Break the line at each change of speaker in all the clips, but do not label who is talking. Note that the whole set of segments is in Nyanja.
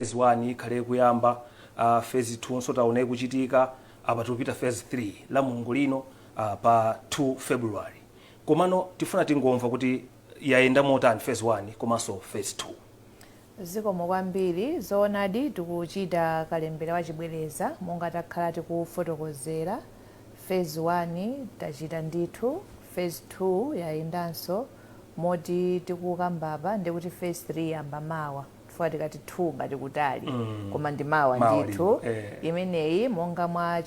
Phase 1 ikhale kuyamba, phase 2 nso taona ikuchitika apa, tikupita phase 3 la Mulungu lino, pa 2 February. Komano tifuna tingomva kuti yayenda motani phase 1 komanso phase 2.
Zikomo kwambiri. Zoonadi, tikuchita kalembera wachibwereza monga takhala tikufotokozera. Phase 1 tachita ndithu, phase 2 yayendanso, moti tikukambapa ndikuti phase 3 yamba mawa, chifukwa tikati 2 ngati kutali, koma ndi mawa.
Mawa.
Ndithu.
Lino, eh.
Imeneyi monga mwa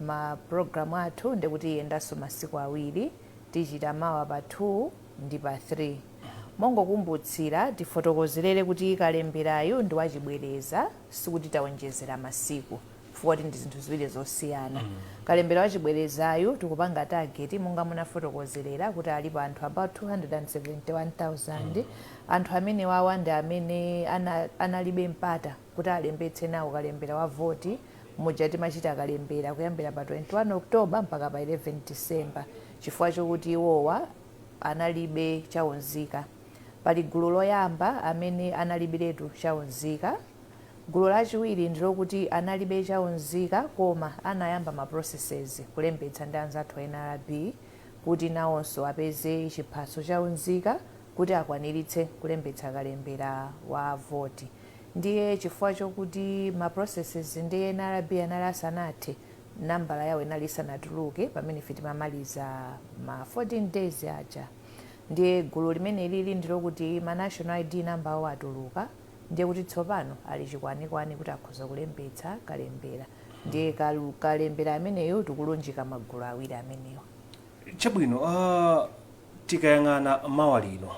ma program athu, ndikuti iyendanso masiku 2, tichita mawa pa 2 ndi pa 3. Mongokumbutsira, tifotokozerere kuti kalemberayu ndi wachibwereza, sikuti tawonjezera masiku, chifukwa kuti ndi zinthu ziwiri zosiyana. Kalembera wachibwerezayu tikupanga target, monga munafotokozerera, kuti alipo anthu about 271,000. Anthu amene wawa ndi amene analibe mpata kuti alembetse nawo kalembera wa voti muja timachita kalembera kuyambira pa 21 October mpaka pa 11 December, chifukwa chokuti iwowa analibe chaunzika. Pali gulu loyamba amene analibiretu chaunzika. Gulu lachiwiri ndilokuti analibe chaunzika koma anayamba ma processes kulembetsa ndi anzathu NRB kuti nawonso apeze chiphaso chaunzika kuti akwaniritse kulembetsa kalembera wa voti. Ndiye chifukwa chokuti ma processes ndi NRB anali asanathe, nambala yawo inali isanatuluke pamene ife timamaliza ma 14 days aja. Ndiye gulu limene lili ndilokuti ma national ID number awo atuluka, ndiye kuti tsopano ali chikwanikwane kuti akhoza kulembetsa kalembera. Ndiye kalembera ameneyo tikulunjika magulu awiri amenewo.
Chabwino. Tikayang'ana mawa lino,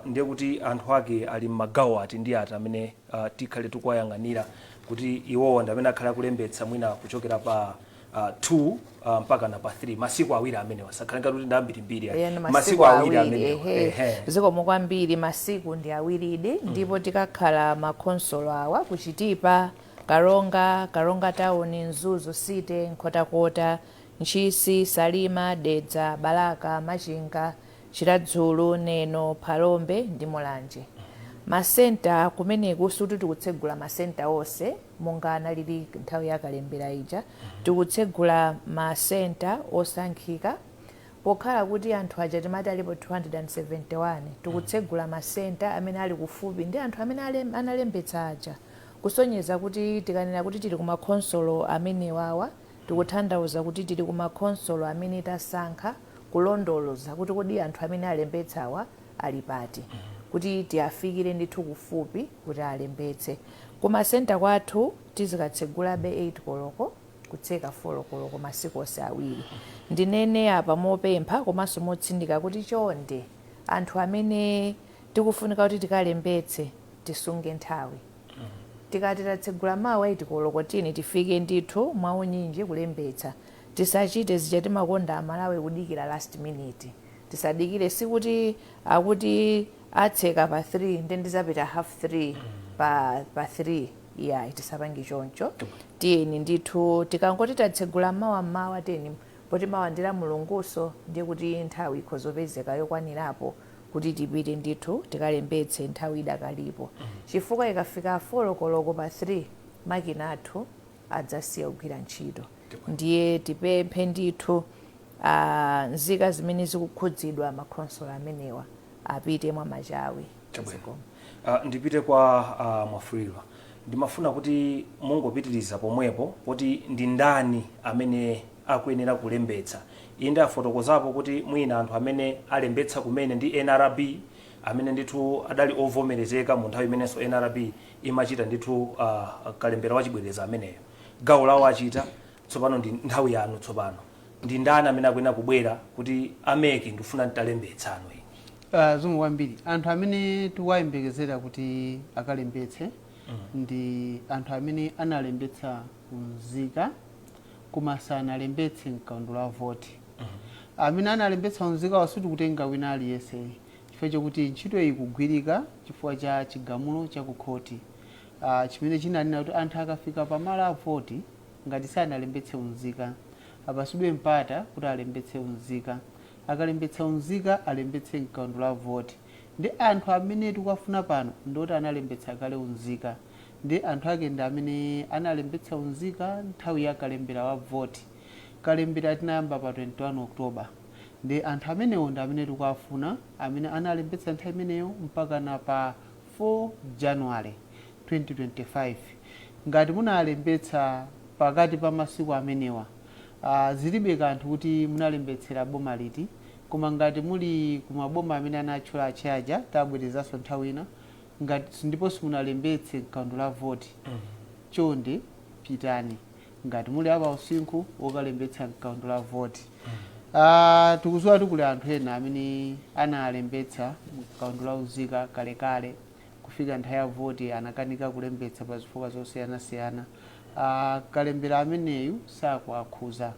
ndiye kuti anthu ake ali m'magawo ati ndi ati amene tikhale tikuwayang'anira kuti iwowa ndi amene akhale akulembetsa mwina kuchokera pa 2 mpaka na pa 3, masiku 2 amenewa? Sakhale ngati kuti ndi ambirimbiri ayi.
Eno.
Masiku 2
awiri.
Amenewa.
Ehe.
Ehe.
Zikomo kwambiri. Masiku ndi awiridi, ndipo tikakhala makhonsolo awa: kuchitipa, Karonga, Karonga Town, Mzuzu City, Nkhotakota, Ntchisi, Salima, Dedza, Balaka, Machinga, Chiradzulu, Neno, Phalombe ndi Mulanje. Masenta kumeneku, sikuti tikutsegula masenta onse monga analili nthawi ya kalembera ija. Tikutsegula masenta osankhika, pokhala kuti anthu aja timati alipo 271. Tikutsegula masenta amene ali kufupi ndi anthu amene analembetsa aja, kusonyeza kuti tikanena kuti tili kumakhonsolo amenewawa, tikutanthauza kuti tili kumakhonsolo amene tasankha kulondoloza kuti kodi anthu amene alembetsawa ali pati, kuti tiafikire ndithu kufupi kuti alembetse. Kumasenta kwathu tizikatsegulabe 8 koloko kutseka 4 koloko masiku onse awiri. Ndinene apa mopempha komanso motsindika kuti chonde, anthu amene tikufunika kuti tikalembetse, tisunge nthawi. Tikati tatsegula mawa 8 koloko, tini tifike ndithu mwaunyinji kulembetsa. Tisachite zija timakonda Amalawi, kudikira last minute. Tisadikire. Sikuti akuti atseka pa 3 ndi ndizapita half 3 pa 3, iyayi, tisapange choncho. Tiyeni ndithu, tikangoti tatsegula mawa mmawa, tiyeni, poti mawa ndi la Mulunguso, ndiye kuti nthawi ikhozopezeka yokwanirapo kuti tipite ndithu tikalembetse nthawi idakalipo, chifukwa ikafika 4 koloko pa 3, makina athu adzasiya kugwira ntchito. Ndiye tipemphe ndithu nzika zimene zikukhudzidwa makhonsolo amenewa apite mwa machawi.
Chabwino. Ndipite kwa Mwafulirwa. Ndimafuna kuti mungopitiriza pomwepo poti ndi ndani amene akuyenera kulembetsa. Inde, afotokozapo kuti mwina anthu amene alembetsa kumene ndi NRB, amene ndithu adali ovomerezeka mu nthawi imenenso NRB imachita ndithu kalembera wachibwereza ameneyo, gawo lawo achita. Tsopano ndi nthawi yanu. Tsopano ndi ndani amene akuyenera kubwera kuti a MEC, ndikufuna nditalembetsano ine?
Zikomo kwambiri. Anthu amene tikuwayembekezera kuti akalembetse ndi anthu amene analembetsa unzika koma sanalembetse mkaundula wa voti. Amene analembetsa unzikawo sitikutenga wina aliyense, chifukwa chokuti ntchito iyi ikugwirika chifukwa cha chigamulo cha ku khoti chimene chinanena kuti anthu akafika pamalo a voti, ngati sanalembetse unzika, apasidwe mpata kuti alembetse unzika. Akalembetsa unzika, alembetse mkaundula wa voti. Ndi anthu amene tikuwafuna pano ndoti analembetsa kale unzika. Ndi anthu ake ndi amene analembetsa unzika nthawi ya kalembera wa voti. Kalembera tinayamba pa 21 October. Ndi anthu amenewo ndi amene tikuwafuna, amene analembetsa nthawi imeneyo mpaka na pa 4 January 2025. Ngati munalembetsa pakati pa masiku amenewa, zilibe kanthu kuti munalembetsera boma liti, koma ngati muli kumaboma amene anatchula achaja, tabwerezanso nthawi ina, ngati ndipo simunalembetse mkaundula la voti, chonde pitani ngati muli apa usinkhu wokalembetsa mkaundula la voti. Tikudziwa kuti kuli anthu ena amene analembetsa mkaundula la unzika kalekale, kufika nthawi ya voti anakanika kulembetsa pa zifukwa zosiyanasiyana. Kalembera ameneyu sakuakhuza.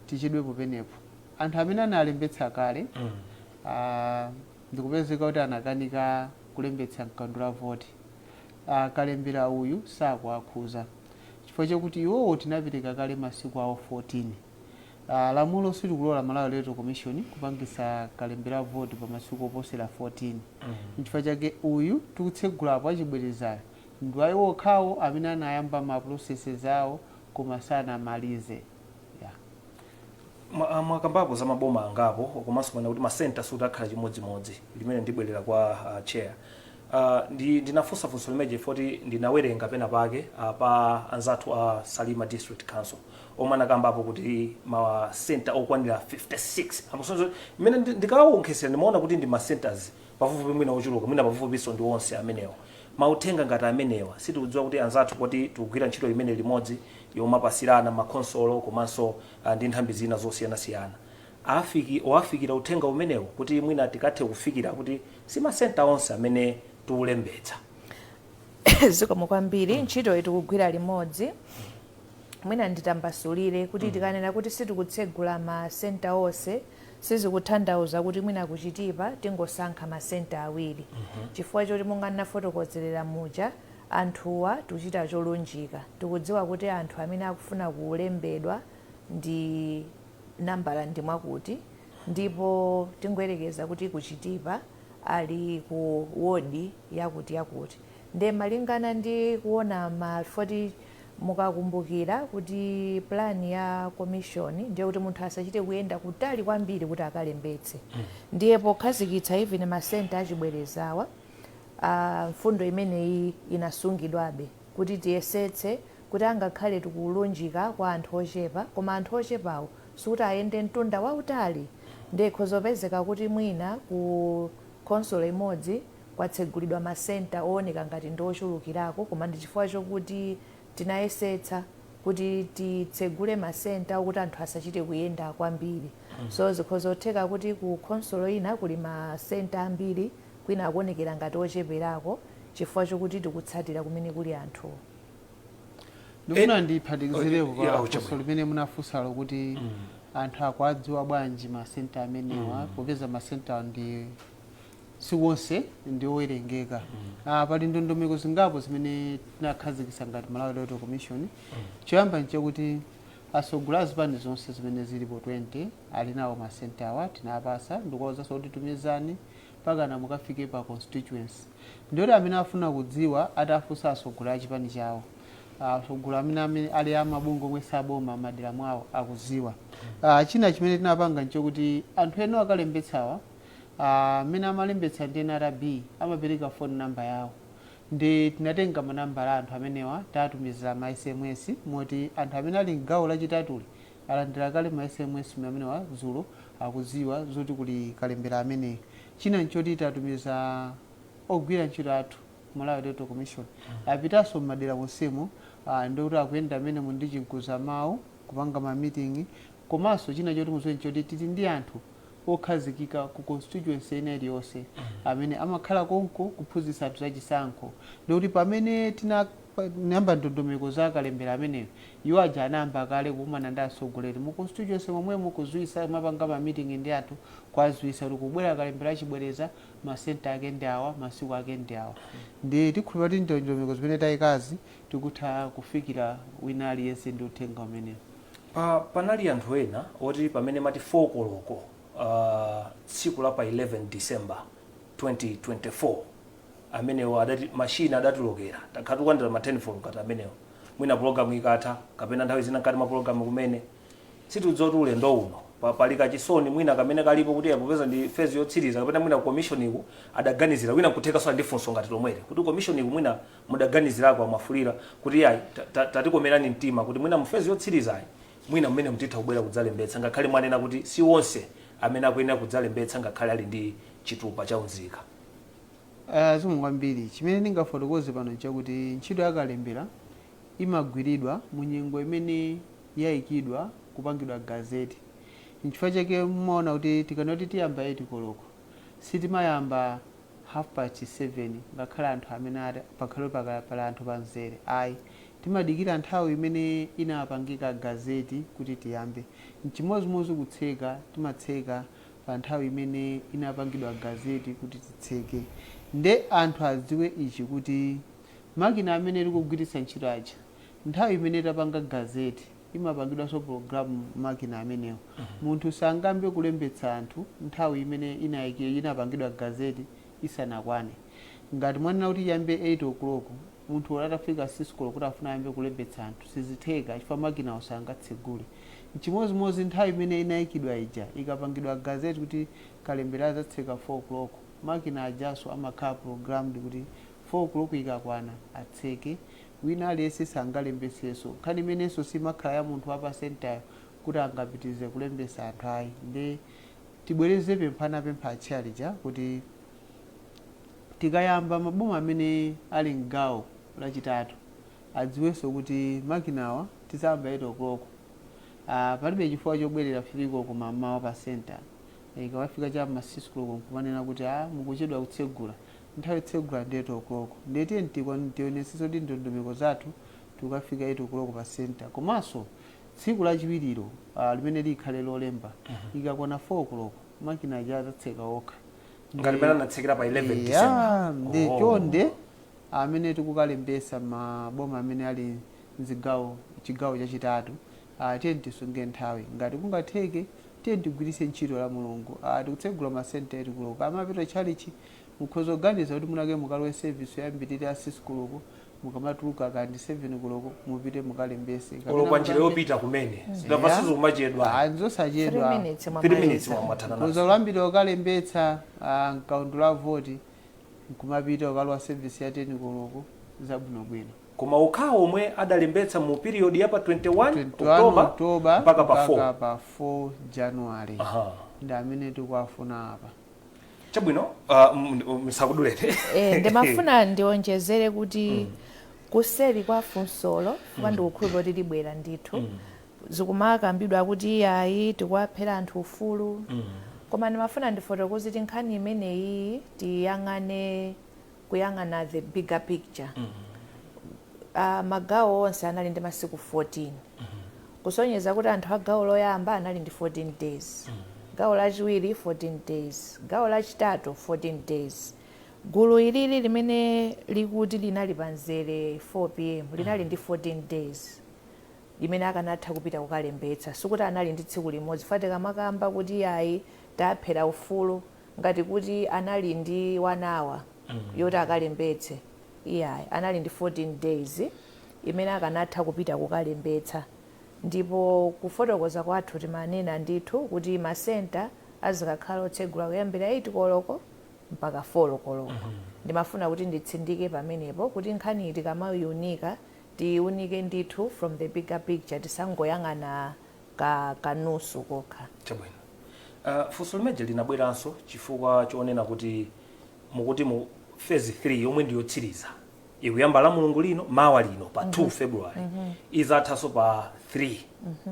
Tichedwepo penepo. Anthu amene analembetsa kale, ndikupezeka kuti anakanika kulembetsa mkaundula la voti, kalembera uyu sakuakhuza chifukwa chakuti iwowo tinapereka kale masiku awo 14. Lamulo silikulola Malawi Electoral Commission kupangisa kalembera voti pa masiku oposera 14. Nchifukwa chake uyu tikutsegulapo achibwerezayo ndi ayi okhawo amene anayamba ma processes awo koma sanamalize, yeah.
Mwakambapo za maboma angapo, komanso mwina kuti masenta sutakhala chimodzimodzi. Limene ndibwerera kwa chair, ndinafunsa funso limeje foti ndinawerenga pena pake pa anzathu a Salima District Council omwe anakambapo kuti masenta okwanira 56. Amasonzo mmene ndikawonkhesera ndimaona kuti ndi macenters pafupifupi mwina ochuluka, mwina pafupifupiso ndi onse amenewo. Mauthenga ngati amenewa, sitikudziwa kuti anzathu, poti tikugwira ntchito imene limodzi yomapasirana makhonsolo komanso ndi nthambi zina zosiyanasiyana, wafikira uthenga umenewo kuti mwina tikathe kufikira kuti si masenta onse amene tiulembetsa?
Zikomo kwambiri. Ntchito tikugwira limodzi. Mwina nditambasulire kuti tikanena kuti sitikutsegula masenta onse, sizikutanthauza kuti mwina kuchitipa tingosankha masenta awiri, chifukwa choti monga ndinafotokozerera muja, anthuwa tikuchita cholunjika. Tikudziwa kuti anthu amene akufuna kulembedwa ndi nambala ndi mwakuti, ndipo tingoyerekeza kuti kuchitipa ali ku wodi yakuti yakuti. Nde malingana ndi kuona ma 40, mukakumbukira kuti plan ya commission ndiye kuti munthu asachite kuyenda kutali kwambiri kuti akalembetse. Ndiye pokhazikitsa even masenta achibwerezawa, mfundo imeneyi inasungidwabe kuti tiyesetse kuti angakhale tikulunjika kwa anthu ochepa, koma anthu ochepawo sikuti ayende mtunda wautali. Ndiye khozopezeka kuti mwina ku khonsolo imodzi kwatsegulidwa masenta ooneka ngati ndi ochulukirako, koma ndi chifukwa chokuti tinayesetsa kuti titsegule masenta okuti anthu asachite kuyenda kwambiri. So zikhozotheka kuti ku khonsolo ina kuli masenta ambiri, kwina akuonekera ngati ocheperako, chifukwa chokuti tikutsatira kumene kuli anthu.
Ndikufuna ndiphatikizirepo
Yeah,
pa
oh,
funso limene munafunsalo kuti anthu akuadziwa bwanji masenta amenewa, popeza masenta ndi siwonse ndi owerengeka. Pali ndondomeko zingapo zimene tinakhazikitsa ngati Malawi Electoral Commission. Choyamba nchakuti asogolo a zipani zonse zimene zilipo 20 ali nawo masenta awa, tinapasa ndikuwawuzanso kuti tumizani mpakana mukafike pa constituency. Ndiyoti amene afuna kudziwa atafunsa asogolo a chipani chawo, asogolo amene ali amabungwe omwe saboma madera mwawo akuziwa. China chimene tinapanga nchokuti anthu ena akalembetsawa, amene amalembetsa ndi NRB amapereka phone number yawo, ndi tinatenga manambala a anthu amenewa, tatumizira ma SMS, moti anthu amene ali mgawo lachitatuli alandira kale ma SMS amenewa dzulo, akudziwa zoti kuli kalembera ameneyi. China nchoti tatumiza ogwira ntchito athu Malawi Electoral Commission, apitanso m'madera monsemo, ndikuti akuyenda amenemo ndi chinkuza mawu kupanga ma meeting. Komanso china choti mudziwe nchoti tili ndi anthu okhazikika ku constituency ina iliyonse amene amakhala konko kuphunzitsa anthu zachisankho, ndikuti pamene tinayamba ndondomeko za kalembera ameneyo, iwo aja anayamba kale kukumana ndi atsogoleri mu constituency momwemo, kudziwitsa, mapanga ma meeting ndi anthu, kuwadziwitsa kuti kubwera kalembera achibwereza, masenta ake ndi awa, masiku ake ndi awa. Ndi tikhulupirira kuti ndondomeko zimene tayikazi tikutha kufikira wina aliyense ndi uthenga umenewo.
Panali anthu ena oti pamene mati 4 koloko, tsiku la pa 11 December 2024. Amenewo adati mashina adatilokera. Takhala tikulandira ma telephone ngati amenewo, mwina pologalamu ikatha kapena nthawi zina mkati mwa pologalamu kumene. Sitidziwa kuti ulendo uno pali kachisoni mwina kamene kalipo kuti popeza ndi phase yotsiriza, kapena mwina commission adaganizira wina nkuthekanso ndi funso ngati lomweli kuti commission iku mwina mudaganizirako amafulira kuti yayi, tatikomerani mtima kuti mwina mu phase yotsirizayi mwina mmene mutitha kubwera kudzalembetsa, ngakhale mwanena kuti si onse amene akuyenera kudzalembetsa ngakhale ali ndi chitupa cha unzika.
Zikomo kwambiri. Chimene ndingafotokoze pano nchakuti ntchito yakalembera imagwiridwa mu nyengo imene yayikidwa kupangidwa gazette. Nchifukwa chake mumaona kuti tikanoti tiyamba 8 koloko, sitimayamba half past 7, ngakhale anthu amene ali pakhale pali anthu pamzere, ayi. Timadikira nthawi imene inapangika gazette kuti tiyambe. Nchimozimozi kutseka, timatseka pa nthawi imene inapangidwa gazette kuti titseke. Nde anthu adziwe ichi, kuti makina amene tikugwiritsa ntchito aja, nthawi imene tapanga gazette imapangidwanso program makina amenewo. Munthu sangambe kulembetsa anthu nthawi imene inapangidwa gazette isanakwane. Ngati mwanena kuti iyambe 8 o'clock, munthu atafika 6 o'clock kuti afuna ayambe kulembetsa anthu, sizitheka chifukwa makina sangatsegule. Nchimozimozi nthawi imene inayikidwa ija ikapangidwa gazette kuti kalembera azatseka 4 o'clock, makina ajaso amakhala programmed kuti 4 o'clock ikakwana atseke, wina aliyense sangalembesenso. Nkhani imenenso simakhala ya munthu wa pa centeryo kuti angapitirize kulembesa anthu, ayi. Ndi tibwereze pemphana pempha atchalija kuti tikayamba maboma amene ali mgawo lachitatu adziwenso kuti makinawa tizayamba 8 o'clock. Palibe chifukwa chobwerera 3 koloko mamawa pa center, ikawafika cha ma 6 koloko nkumanena kuti ah, mukuchedwa kutsegula. Nthawi yotsegula ndi 8 o'clock. Ndiye tiye tionetsetse kuti ndondomeko zathu tikukafika 8 o'clock pa center. Komanso tsiku lachiwiriro, limene likhale Lolemba, ikakwana 4 o'clock makina aja adzatseka okha.
Ngati mmene anatsekera pa 11 December.
Ndi chonde amene tikukalembesa maboma amene ali mzigawo, chigawo chachitatu, tiye tisunge nthawi ngati kungatheke. Tiye tigwiritse ntchito la Mulungu. Tikutsegula ma center 8 koloko, amapita tchalichi mukhoza kuganiza kuti munake mukalowe service yoyambirira ya 6 koloko, mukamatuluka kandi 7 koloko mupite mukalembese. Kapena
Olo pa njira yopita kumene ndamva sizikumachedwa.
Ah, nzosachedwa.
3 minutes
3
mwamaliza.
minutes mwamathana
Kuza
nazo.
kulambira ukalembetsa mkaundula la voti, nkumapita ukalowa service ya 10 koloko, zabwinobwino.
Koma okhawo omwe adalembetsa mu period ya pa 21
21
October
October
mpaka pa 4
mpaka pa 4 January ndi amene tikuwafuna apa.
Chabwino, msakudulete.
Ndimafuna ndionjezere kuti kuseri kwa funsolo, fuka ndikukhulupirira kuti libwera ndithu, zikumakambidwa kuti iyayi, tikuwaphera anthu ufulu. Koma ndimafuna ndifotokoze kuti nkhani imeneyi tiyang'ane, kuyang'ana the bigger picture. Magawo onse anali ndi masiku 14, kusonyeza kuti anthu a gawo loyamba anali ndi 14 days, gawo lachiwiri 14 days, gawo lachitatu 14 days. Gulu ilili limene likuti linali pamzere 4 p.m. linali ndi 14 days limene akanatha kupita kukalembetsa. Sikuti anali ndi tsiku limodzi. Fati kamakamba kuti ayi, taphera ufulu, ngati kuti anali ndi 1 hour yoti akalembetse, iyayi. Anali ndi 14 days imene akanatha kupita kukalembetsa. Ndipo kufotokoza kwathu timanena ndithu kuti ma center azikakhala otsegula kuyambira 8 koloko mpaka 4 koloko. Ndimafuna kuti nditsindike pamenepo kuti nkhani tikamayiunika, tiyiunike ndithu from the bigger picture, tisangoyang'ana ka kanusu kokha.
Chabwino. Funso limeje linabweranso chifukwa chonena kuti mukuti mu phase 3 yomwe ndiyotsiriza ikuyamba la Mulungu lino, mawa lino pa 2 February, izathanso pa 3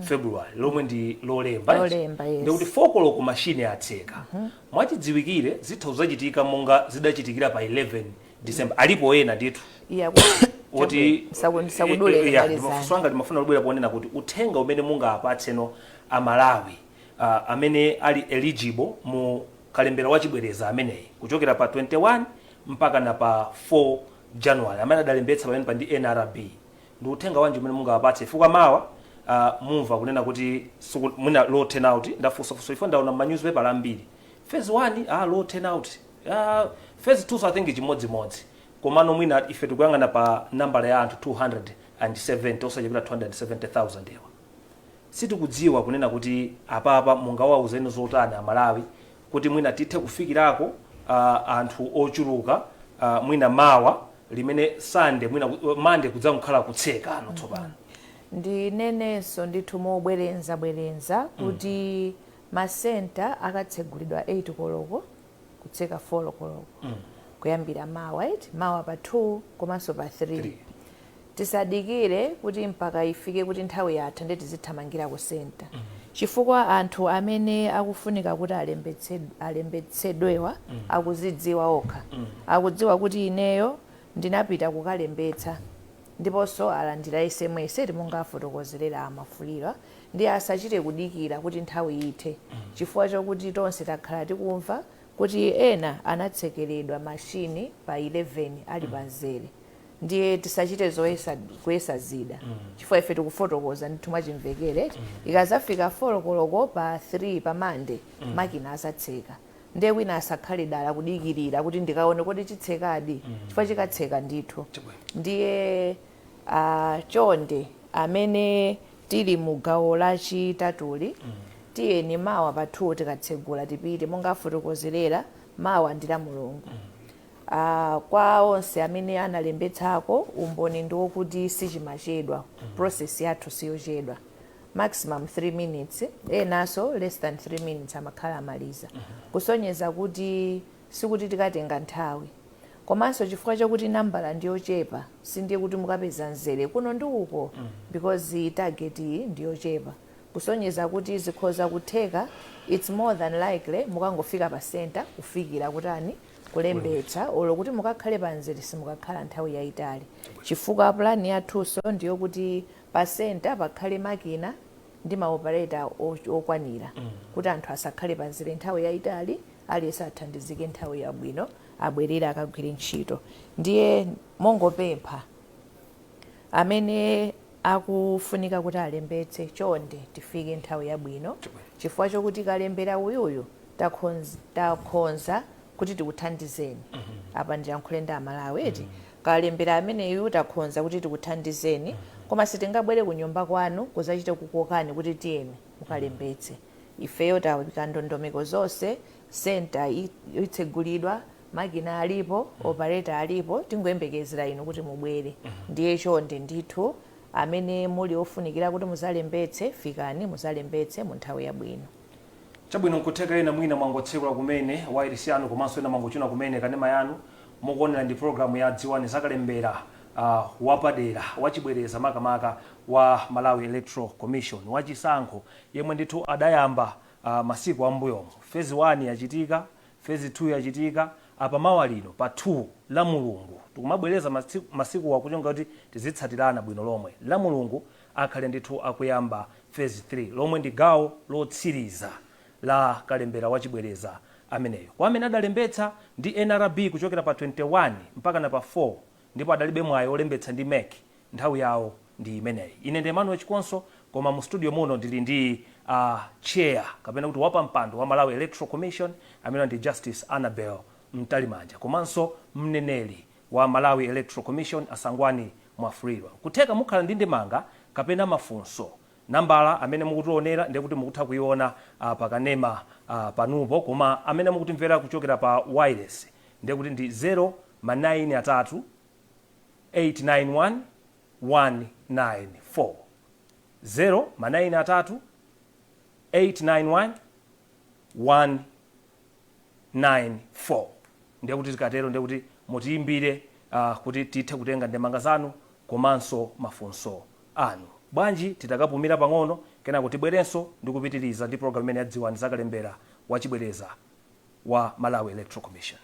February lomwe ndi Lolemba.
Lolemba, yes.
Ndikuti 4 koloko mashini atseka. Mwachidziwikire zitha kuzachitika monga zidachitikira pa 11 December. Alipo ena ndithu
iya
woti
Ndisakudule. Malizani.
Mafunso anga ndimafuna kubwera ponena kuti uthenga umene mungapatseno Amalawi amene ali eligible mu kalembera wachibwereza ameneyi kuchokera pa 21 mpaka na pa 4 January, amene adalembetsa pamene pa ndi NRB, ndi uthenga wanji umene mungawapatse? Chifukwa mawa mumva kunena kuti mwina low turnout. Ndafunsafunsa ifo, ndaona ma newspaper ambiri, phase 1 low turnout. Phase 2 so I think chimodzimodzi, komano mwina ife tikuyang'ana pa nambala ya anthu 270, osachepera 270,000 ewa. Sitikudziwa kunena kuti apapa mungawauzeni zotani Amalawi kuti mwina tithe kufikirako anthu ochuluka, mwina mawa limene Sande, mwina Mande kudzakhala kutseka ano tsopano.
Ndinenenso ndithu mobwereza bwereza kuti masenta akatsegulidwa 8 koloko kutseka 4 koloko kuyambira mawa, right? Mawa pa 2 komanso pa 3.
3.
Tisadikire kuti mpaka ifike kuti nthawi yatha ndi tizithamangira ku senta, chifukwa anthu amene akufunika kuti alembetsedwewa akuzidziwa okha. Akudziwa kuti ineyo ndinapita kukalembetsa, ndiponso alandira SMS monga afotokozerera amafulira. Ndi asachite kudikira kuti nthawi ithe, chifukwa chokuti tonse takhala tikumva kuti ena anatsekeredwa mashini pa 11 ali pa mzere. Ndiye tisachite zoyesa kuyesa zida, chifukwa ife tikufotokoza ndithu mwachimvekere. Ikazafika 4 koloko pa 3 pa Mande, makina azatseka. Ndiye wina asakhale dala kudikirira kuti ndikaone kodi chitsekadi, chifukwa chikatseka ndithu. Ndiye chonde, amene tili mu gawo lachitatuli, tiyeni mawa pa 2 tikatsegula tipite monga afotokozerera. Mawa ndi la Mulungu. Kwa onse amene analembetsako, umboni ndi wokuti sichimachedwa. Process yathu siyochedwa, maximum 3 minutes, enanso less than 3 minutes amakhala amaliza, kusonyeza kuti sikuti tikatenga nthawi. Komanso chifukwa chokuti nambala ndiyochepa, sindiye kuti mukapeza mzere kuno ndi uko, because target iyi ndiyochepa, kusonyeza kuti zikhoza kutheka, it's more than likely mukangofika pa center kufikira kutani, kulembetsa, olo kuti mukakhale pa mzere simukakhala nthawi yayitali, chifukwa plan yathunso ndiyokuti pa center pakhale makina ndi ma operator okwanira kuti anthu asakhale pa mzere nthawi yayitali, aliyense athandizike nthawi yabwino, abwerere akagwire ntchito. Ndiye mongopempha amene akufunika kuti alembetse, chonde tifike nthawi yabwino, chifukwa chokuti kalembera uyuyu takhonza kuti tikuthandizeni. Apa ndiyankhule ndi Amalawi eti, kalembera ameneyu takhonza kuti tikuthandizeni, koma sitingabwere ku nyumba kwanu kuzachita kukokani kuti tiyeni mukalembetse. Ifeyo tayika ndondomeko zonse, senta itsegulidwa, makina alipo, operator alipo, tingoyembekezera inu kuti mubwere. Ndiye chonde ndithu, amene muli ofunikira kuti muzalembetse, fikani muzalembetse mu nthawi yabwino.
Chabwino, nkutheka ena mwina mwangotsekula kumene wailesi yanu, komanso ena mwangochuna kumene kanema yanu. Mukuonera ndi programu ya Dziwani Zakalembera wapadera wachibwereza, makamaka wa Malawi Electoral Commission, wachisankho yemwe ndithu adayamba masiku ambuyomo. Phase 1 yachitika, phase 2 yachitika. Apa mawa lino pa 2 la Mulungu, tikumabwereza masiku wakuchonga kuti tizitsatirana bwino lomwe, la Mulungu akhale ndithu akuyamba phase 3, lomwe ndi gawo lotsiriza la kalembera wachibwereza ameneyo. Kwa amene adalembetsa ndi NRB kuchokera pa 21 mpaka na pa 4, ndipo adalibe mwayi olembetsa ndi MEC, nthawi yawo ndi imeneyi. Ine ndi Emmanuel Chikonso, koma mu studio muno ndili ndi chair, kapena kuti wapampando wa Malawi Electoral Commission, amene ndi Justice Annabel Mtalimanja, komanso mneneri wa Malawi Electoral Commission, Asangwani Mwafulirwa. Kutheka mukhala ndi ndemanga kapena mafunso, nambala amene mukutionera ndiye kuti mukutha kuiona pakanema panupo, koma amene mukutimvera kuchokera pa wireless ndiye kuti ndi 0 ma 9 atatu 891 194, 0 ma 9 atatu 891 194. Ndiye kuti tikatero ndiye kuti mutiyimbire kuti tithe kutenga ndemanga zanu komanso mafunso anu. Bwanji titakapumira pang'ono, kenako tibwerenso ndi kupitiriza ndi program imene ya Dziwani Zakalembera wachibwereza wa Malawi Electoral Commission.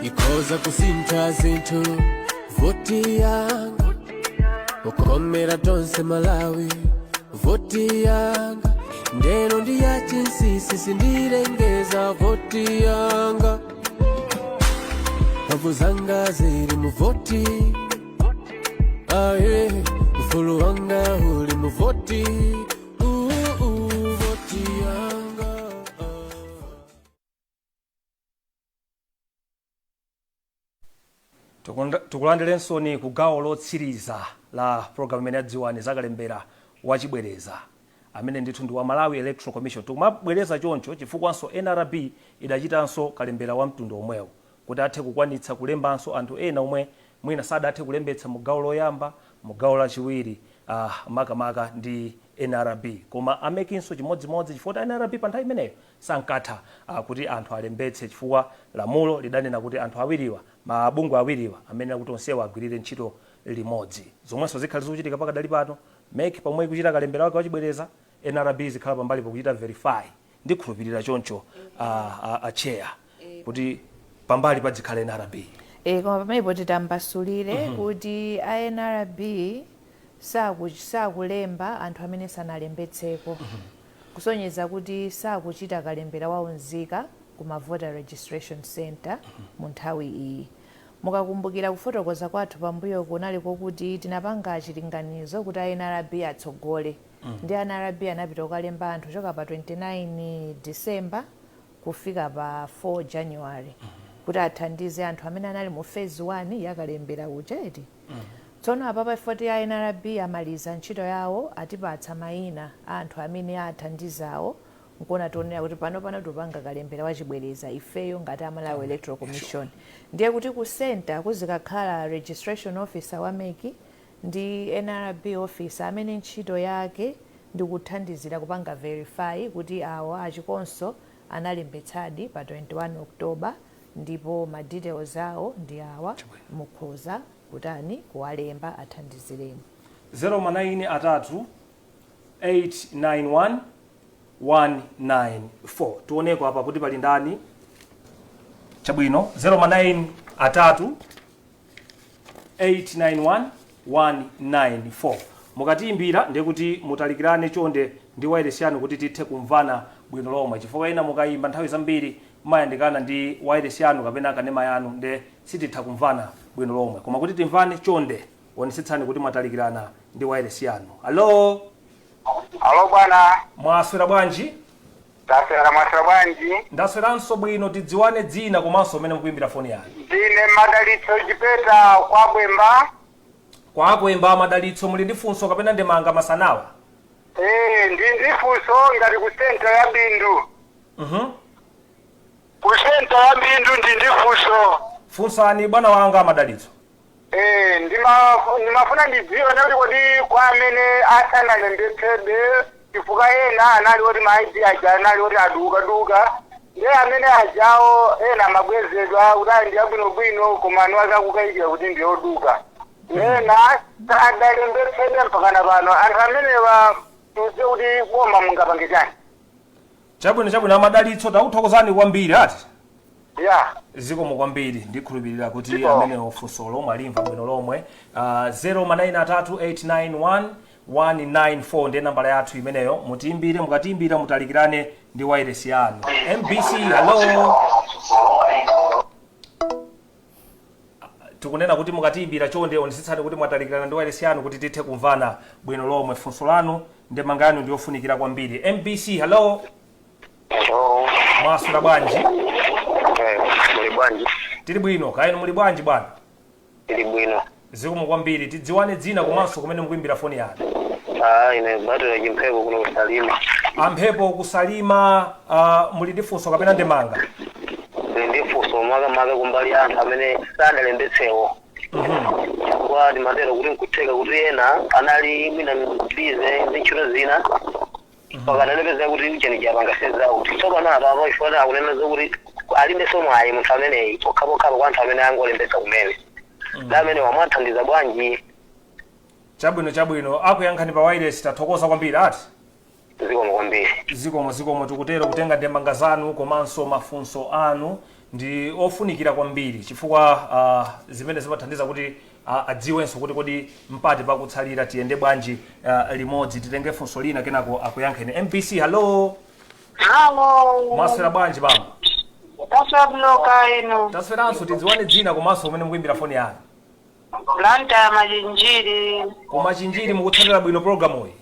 Ikhoza kusintha zinthu voti yanga, ukomera tonse Malawi. Voti yanga ndeno ndi ya chinsinsi, sindilengeza voti yanga. Mphamvu zanga zili mu voti aye, ufulu wanga uli mu voti. Voti yanga.
Tikulandirensoni ku gawo lotsiriza la program imene ya Dziwani Zakalembera Wachibwereza, amene ndithu ndi wa Malawi Electoral Commission. Tikumabwereza choncho chifukwanso NRB idachitanso kalembera wa mtundu omwewo kuti athe kukwanitsa kulembanso anthu ena omwe mwina sadathe kulembetsa mu gawo loyamba, mu gawo lachiwiri, makamaka ndi NRB. Koma a MEC-nso chimodzimodzi, chifukwa NRB pa nthawi imeneyo sankatha kuti anthu alembetse, chifukwa lamulo lidanena kuti anthu awiriwa, mabungwe awiriwa, amene kuti onsewa agwirire ntchito limodzi, zomwenso zikhale zikuchitika pakadali pano. MEC pomwe ikuchita kalembera wake wachibwereza, NRB zikhala pambali pokuchita verify. Ndikhulupirira choncho, a chair, kuti pambali padzikhala NRB.
Koma pamenepo titambasulire kuti a NRB sakulemba anthu amene sanalembetseko, kusonyeza kuti sakuchita kalembera waunzika ku ma voter registration center mu nthawi iyi. Mukakumbukira kufotokoza kwathu pambuyo kunali kokuti tinapanga chilinganizo kuti a NRB atsogole, ndi NRB anapita kukalemba anthu choka pa 29 December kufika pa 4 January kuti athandize anthu amene anali mu phase 1 yakalembera ucheti. Tsono apapa ifoti a NRB amaliza ntchito yawo, atipatsa mayina a anthu amene athandizawo, nkuona tionera kuti pano pano tupanga kalembera wachibwereza ifeyo ngati a Malawi Electoral Commission. Ndiye kuti ku center kuzikakhala registration officer wa MEC ndi NRB officer amene ntchito yake ndi kuthandizira kupanga verify kuti awa achikonso analembetsadi pa 21 October ndipo ma details awo ndi awa, mukhoza kutani, kuwalemba, athandizireni.
0 ma 9 3 891 194. Tioneko apa kuti pali ndani. Chabwino, 0 ma 9 3 891 194. Mukatiyimbira ndiye kuti mutalikirane chonde ndi wireless yanu kuti tithe kumvana bwino lomwe, chifukwa ena mukayimba nthawi zambiri mayandikana ndi wireless yanu kapena kanema yanu, nde sititha kumvana bwino lomwe. Koma kuti timvane, chonde onetsetsani kuti mwatalikirana ndi wireless yanu. Alo?
Alo bwana.
Mwaswera bwanji?
Taswera, mwaswera bwanji?
Ndasweranso bwino. Tidziwane dzina komanso umene mukuimbira foni yanu.
Ndine Madalitso Chipeta kwa Bwemba.
Kwakwemba, Madalitso, muli ndi funso kapena ndemanga masanawa?
Eh, ndi funso ngati ku center ya Bindu. Ku center ya Bindu ndi funso.
Funsani bwana wanga Madalitso.
Eh, ndimafuna ndidziwe kuti kodi kwa amene asanalembetsebe, chifukwa ena anali oti ma ID aja anali oti adukaduka, ndiye amene ajawo ena amabwezedwa kuti ali ndi abwinobwino, koma anu akakukayikira kuti ndi oduka, ena sadalembetsebe mpakana pano. Anthu amenewa tiuze kuti boma mungapange chani?
Chabwino, chabwino, amadalitso, takuthokozani kwambiri ati.
Ya.
Zikomo kwambiri. Ndikhulupirira kuti
Zikomo.
amenewo funsolo mwalimva bwino lomwe. 0 ma 9 3 891 194 ndiye nambala yathu imeneyo. Mutiimbire, mukatiimbira mutalikirane ndi wireless yanu. MBC, hello. Tikunena kuti mukatiimbira chonde onetsetsani kuti mwatalikirana ndi wireless yanu kuti tithe kumvana bwino lomwe. Funso lanu, ndemanga yanu ndiyofunikira kwambiri. MBC, hello.
Hello.
Mwaswera bwanji?
Eh, muli bwanji?
Tili bwino, kaya inu muli bwanji bwana?
Tili bwino.
Zikomo kwambiri. Tidziwane dzina komanso kumene mukuimbira foni yanu.
Ah, ine Batula Chimphepo kuno kuSalima.
Amphepo kuSalima, muli ndi funso kapena ndemanga?
Ndili ndi funso, makamaka kumbali ya anthu amene sadalembetsewo. Chifukwa ndimatero kuti nkutheka kuti ena anali mwina busy ndi ntchito zina, pakananepeza kuti ucheni chapanga phase out. Tsopano apapo ifuna akunena zokuti alibenso mwayi munthu ameneyi, pokhapokhapo kwa anthu amene angolembetsa kumene. Ndi amene wamwathandiza bwanji?
Chabwino, chabwino, akuyankhani pa wireless. Tathokoza kwambiri ati.
Zikomo kwambiri.
Zikomo, zikomo. Tikutero kutenga ndemanga zanu komanso mafunso anu ndi ofunikira kwambiri, chifukwa zimene zimathandiza kuti adziwenso kuti kodi mpati pakutsalira, tiyende bwanji limodzi. Titenge funso lina, kenako akuyankheni. MBC, hello.
Halo.
Mwaswera bwanji bambo?
Taswera bwino, kaya inu?
Tasweranso. Tidziwane dzina komanso kumene mukuimbira foni yanu.
Blantyre, Machinjiri.
Koma Chinjiri, mukutsatira bwino programuyi?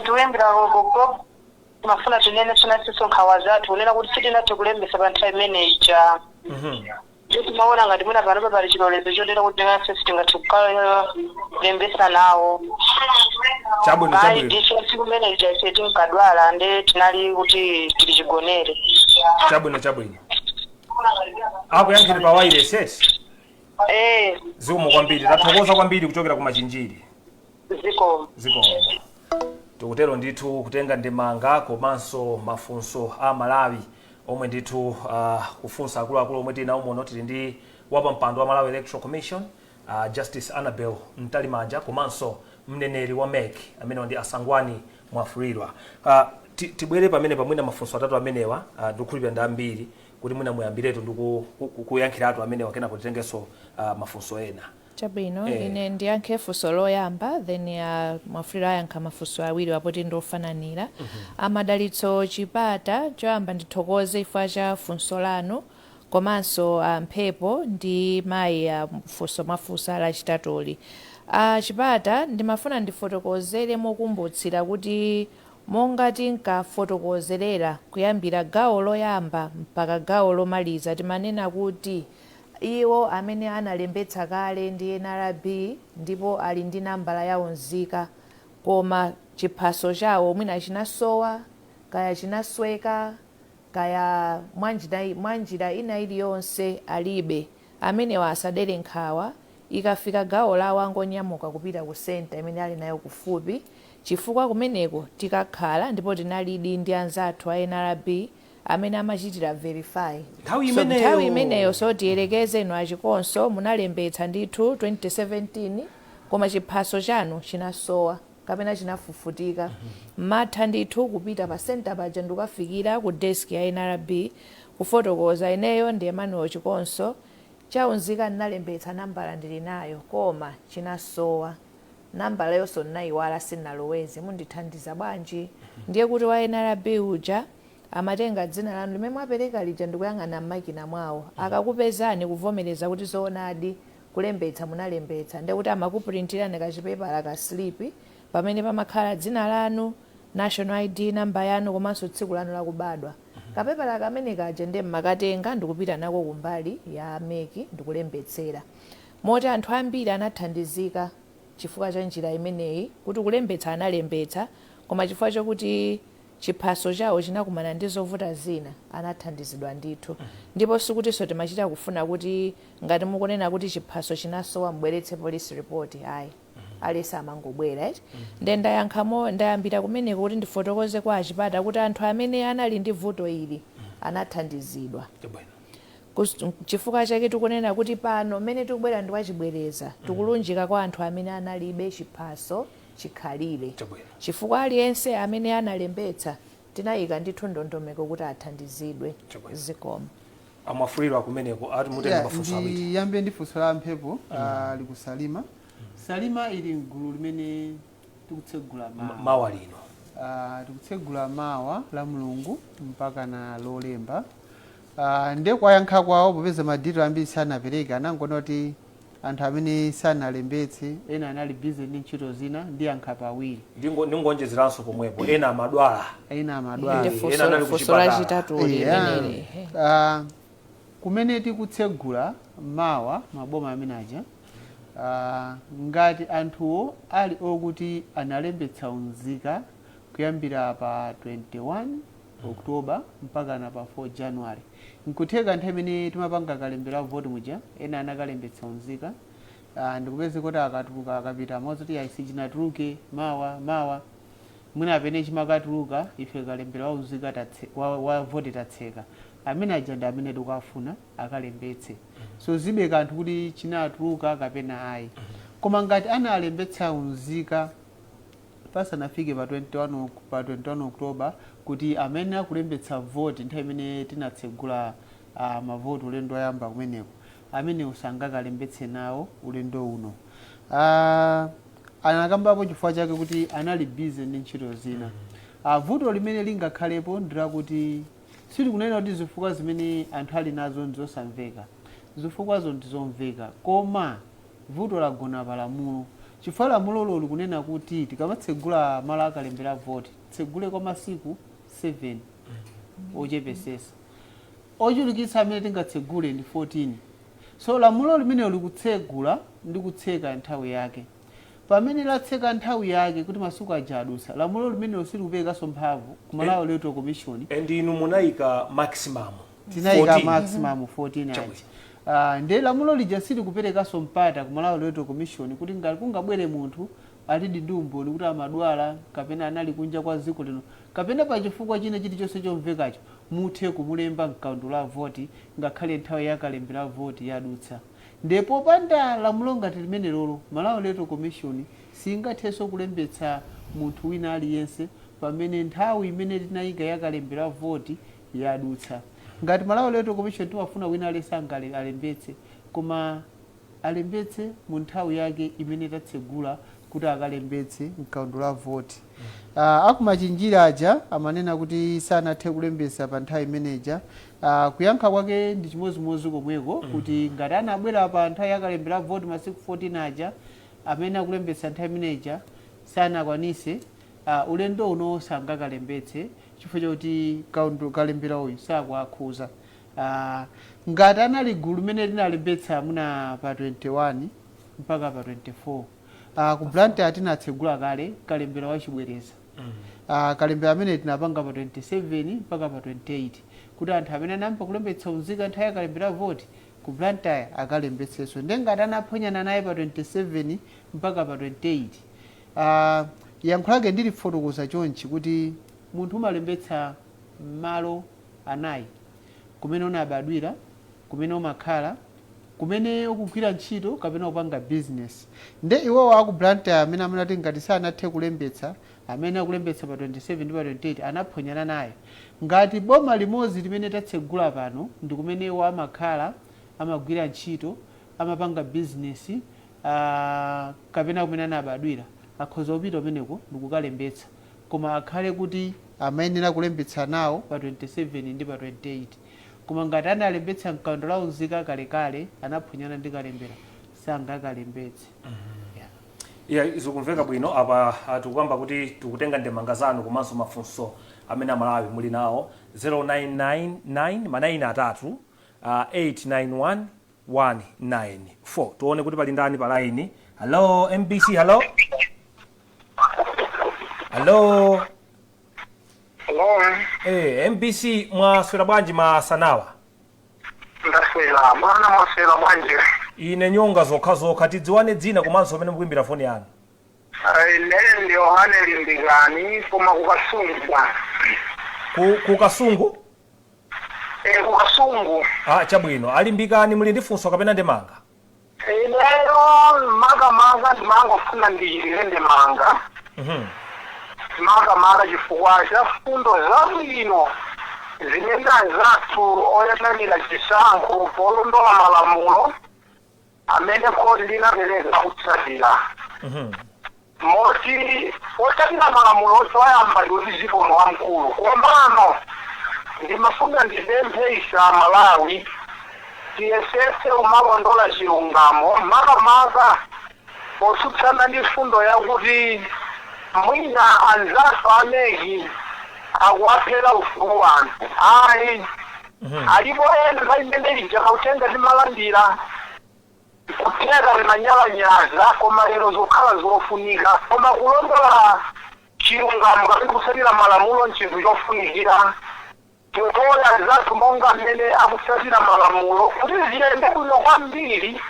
Tikuimbira koko. Mafuna tinene sunasiso nkhawa zathu, kunena kuti sitinathe kulembesa pa nthawi imeneyi. Timaona ngati mwina panopa pali chilolezo chotera kuti tingafe sitingathe kukalembesa nawo.
Chabwino.
Ayi.
Chabwino.
Ndife kumene ija ife tinkadwala, nde tinali kuti tili chigonere.
Chabwino, akuyankhire pa wireless eti?
Eh.
Zikomo kwambiri, tathokoza kwambiri kuchokera ku Machinjiri.
Zikomo.
Zikomo. Tikutero ndithu kutenga ndemanga komanso mafunso a Malawi omwe ndithu kufunsa akuluakulu omwe tili nawo muno. Tili ndi wapampando wa Malawi Electoral Commission, Justice Annabel Mtalimanja, komanso mneneri wa MEC amene ndi Asangwani Mwafulirwa. Tibwere pamene pamwina mafunso atatu amenewa, ndikukhulupirira ndi ambiri, kuti mwina muyambiretu ndi kuyankhiratu amenewa, kenako titengenso mafunso ena.
Chabwino.
Eh.
Ine ndiyankhe funso loyamba, then Mwafulirwa ayankha mafunso awiri apoti ndofananira. Amadalitso Chipata, choyamba ndithokoze chifukwa cha funso lanu, komanso Mphepo ndi mayi funso mwafunsa lachitatuli. Chipata, ndimafuna ndifotokozere mokumbutsira kuti monga tinkafotokozerera kuyambira gawo loyamba mpaka gawo lomaliza, timanena kuti iwo amene analembetsa kale ndi NRB ndipo ali ndi nambala yawo nzika, koma chiphaso chawo mwina chinasowa, kaya chinasweka, kaya mwanjira ina iliyonse alibe, amenewa asadere nkhawa. Ikafika gawo lawo angonyamuka kupita ku center imene ali nayo kufupi, chifukwa kumeneko tikakhala ndipo tinalidi ndi anzathu a NRB amene amachitira verify.
Nthawi
So,
imeneyo.
Nthawi imeneyo. So tiyerekeze inu achikonso munalembetsa ndithu 2017, koma chiphaso chanu chinasowa kapena chinafufutika, matha ndithu kupita pa center paja ndikukafikira ku desk ya NRB kufotokoza: "Ineyo ndi Emmanuel Chikonso, chaunzika ndinalembetsa, nambala ndili nayo, koma chinasowa, nambala yonso ndinayiwala, sindinaloweze, mundithandiza bwanji?" Ndiye kuti wa NRB uja amatenga dzina lanu limene mwapereka lija ndikuyang'ana m'makina mwawo. Akakupezani, kuvomereza kuti zoonadi kulembetsa munalembetsa, ndiye kuti amakuprintirani kachipepala ka slip pamene pamakhala dzina lanu, national ID namba yanu, komanso tsiku lanu lakubadwa. Kapepala kamene kaja ndiye mmakatenga ndikupita nako kumbali ya MEC ndikulembetsera. Moti anthu ambiri anathandizika chifukwa cha njira imeneyi, kuti kulembetsa analembetsa, koma chifukwa chokuti chiphaso chawo chinakumana ndi zovuta zina, anathandizidwa ndithu. Ndipo sikutinso timachita kufuna kuti ngati mukunena kuti chiphaso chinasowa mbweretse police report, ayi, alesa amangobwera eti. Nde ndayankhamo, ndayambira kumeneko kuti ndifotokoze kwa Achipata kuti anthu amene anali ndi vuto ili anathandizidwa.
Chabwino.
Chifukwa chake tikunena kuti pano mmene tikubwera ndi wachibwereza, tikulunjika kwa anthu amene analibe chiphaso chikhalire.
Chabwino.
Chifukwa aliyense amene analembetsa tinayika ndithu ndondomeko kuti athandizidwe.
Chabwino.
Zikomo.
Amwafulirwa kumeneko ati mutenga mafunso awiri.
Ndiyambe ndi funso la Mphepo, ali ku Salima. Salima ili mgulu limene tikutsegula mawa.
Mawa lino.
Tikutsegula mawa la Mulungu mpaka na Lolemba. Ndiye kwayankha kwawo, popeza ma details ambiri sanapereke, anangona kuti anthu amene sanalembetse ena anali busy ndi ntchito zina. Ndiyankha pawiri.
Ndingonjezeranso pomwepo, ena amadwala.
Ena amadwala.
Ndi
Ena
funso
anali
funso
kuchipatala.
lachitatu limeneli.
Kumene tikutsegula mawa, maboma amene aja, ngati anthuwo ali okuti analembetsa unzika kuyambira pa 21 October mpaka na pa 4 January, nkutheka nthawi imene timapanga kalembera voti muja ena anakalembetsa unzika, ndikupeze kuti akatuluka akapita amazoti ayi, sichinatuluke, mawa mawa mwina apene chimakatuluka, ife kalembera waunzika wa voti tatseka. Amene aja ndi amene tikafuna akalembetse. So zibe kanthu kuti chinatuluka kapena ayi. Koma ngati analembetsa unzika pasanafike pa 21 pa 21 October, kuti amene akulembetsa voti nthawi imene tinatsegula mavoti ulendo oyamba kumeneko, amene usangakalembetse nawo ulendo uno. Anakambapo chifukwa chake kuti anali busy ndi ntchito zina. Vuto limene lingakhalepo ndilakuti sitikunena kuti zifukwa zimene anthu ali nazo ndizosamveka, zifukwazo ndizomveka, koma vuto lagona pa lamulo, chifukwa lamulolo likunena kuti tikamatsegula malo akalembera voti, tsegule kwa masiku 7 ochepesesa, ochulukitsa amene tingatsegule ndi 14. So lamulo limenelo likutsegula ndi kutseka nthawi yake. Pamene latseka nthawi yake kuti masiku aja adusa, lamulo limenelo silikuperekanso mphamvu ku Malawi Electoral Commission.
And inu munayika maximum
Tinayika
14.
maximum 14 aja. Ndiye lamulo lija silikuperekanso mpata ku Malawi Electoral Commission kuti ngati kungabwere munthu alidi ndi umboni kuti amadwala kapena anali kunja kwa dziko lino kapena pa chifukwa china chilichonse chomvekacho, muthe kumulemba mkaundula la voti ngakhale nthawi yakalembera voti yadutsa. Ndiye popanda lamulo ngati limenelolo, Malawi Electoral Commission singathenso kulembetsa munthu wina aliyense pamene nthawi imene tinayika yakalembera voti yadutsa. Ngati Malawi Electoral Commission timafuna wina aliyense angale alembetse, koma alembetse mu nthawi yake imene tatsegula kuti akalembetse mkaundula la voti. Akumachinjira aja amanena kuti sanathe kulembetsa pa nthawi imeneja. Kuyankha kwake ndi chimodzimodzi komweko, kuti ngati anabwera pa nthawi yakalembera voti masiku 14 aja, amene akulembetsa nthawi imeneja sanakwanise, ulendo uno sangakalembetse chifukwa chakuti kalembera uyu sakuakhuza. Ngati anali gulu limene linalembetsa muna pa 21 mpaka pa 24, ku Blantyre tinatsegula kale kalembera wachibwereza. Kalembera amene tinapanga pa 27 mpaka pa 28 kuti anthu amene anayamba kulembetsa unzika nthawi yakalembera voti ku Blantyre akalembetsenso. Ndiye ngati anaphonyana naye pa 27 mpaka pa 28, yankho lake ndilifotokoza chonchi, kuti munthu umalembetsa malo anayi: kumene unabadwira, kumene umakhala, kumene ukugwira ntchito kapena kupanga business. Nde iwowo aku Blantyre amene amanati ngati sanathe kulembetsa, amene akulembetsa pa 27 ndi pa 28 anaphonyana naye, ngati boma limodzi limene tatsegula pano ndi kumene iwo amakhala, amagwira ntchito, amapanga business, kapena kumene anabadwira, akhoza kupita kumeneko ndikukalembetsa, koma akhale kuti amayenera kulembetsa nawo pa 27 ndi pa 28. Koma ngati analembetsa mkaundula unzika kalekale, anaphonyana ndi kalembera, sangakalembetse, yeah.
Iya, zikumveka bwino. Apa tikukamba kuti tikutenga ndemanga zanu komanso mafunso amene Amalawi muli nawo. 0999 ma 9 atatu 891 194. Tione kuti pali ndani pa line. Hello MBC, hello, hello.
Hello.
MBC, mwaswera bwanji masanawa?
Ndaswera mwana, mwaswera bwanji?
Ine nyonga zokhazokha. Tidziwane dzina komanso pamene mukuimbira foni yanu.
Ine ndi Yohane Limbikani, koma kukasungu bwana.
Ku Kasungu?
Eh, kukasungu.
Ah, chabwino. Alimbikani, muli ndi funso kapena ndemanga?
Ineyo makamaka ndimangofuna ndichitire ndemanga, makamaka chifukwa cha fundo zabwino zimene anzathu oyang'anira chisankho polondola malamulo amene khoti linapereka kutsatira, moti potsatira malamulo choyamba ndikuti zikomo wamkulu. Komano ndimafuna ndipemphe isa Malawi tiyesese umalondola chilungamo, makamaka potsutsana ndi fundo yakuti mwina anzathu a MEC akuwaphera ufulu anthu. Ayi, alipo ena nthawi imene ija kautenga timalandira kutheka timanyalanyaza, koma lero zokhala zofunika. Koma kulondola chilungamo kapena kutsatira malamulo nchinthu chofunikira. Tikuona anzathu monga mmene akutsatira malamulo kuti ziyende bwino kwambiri.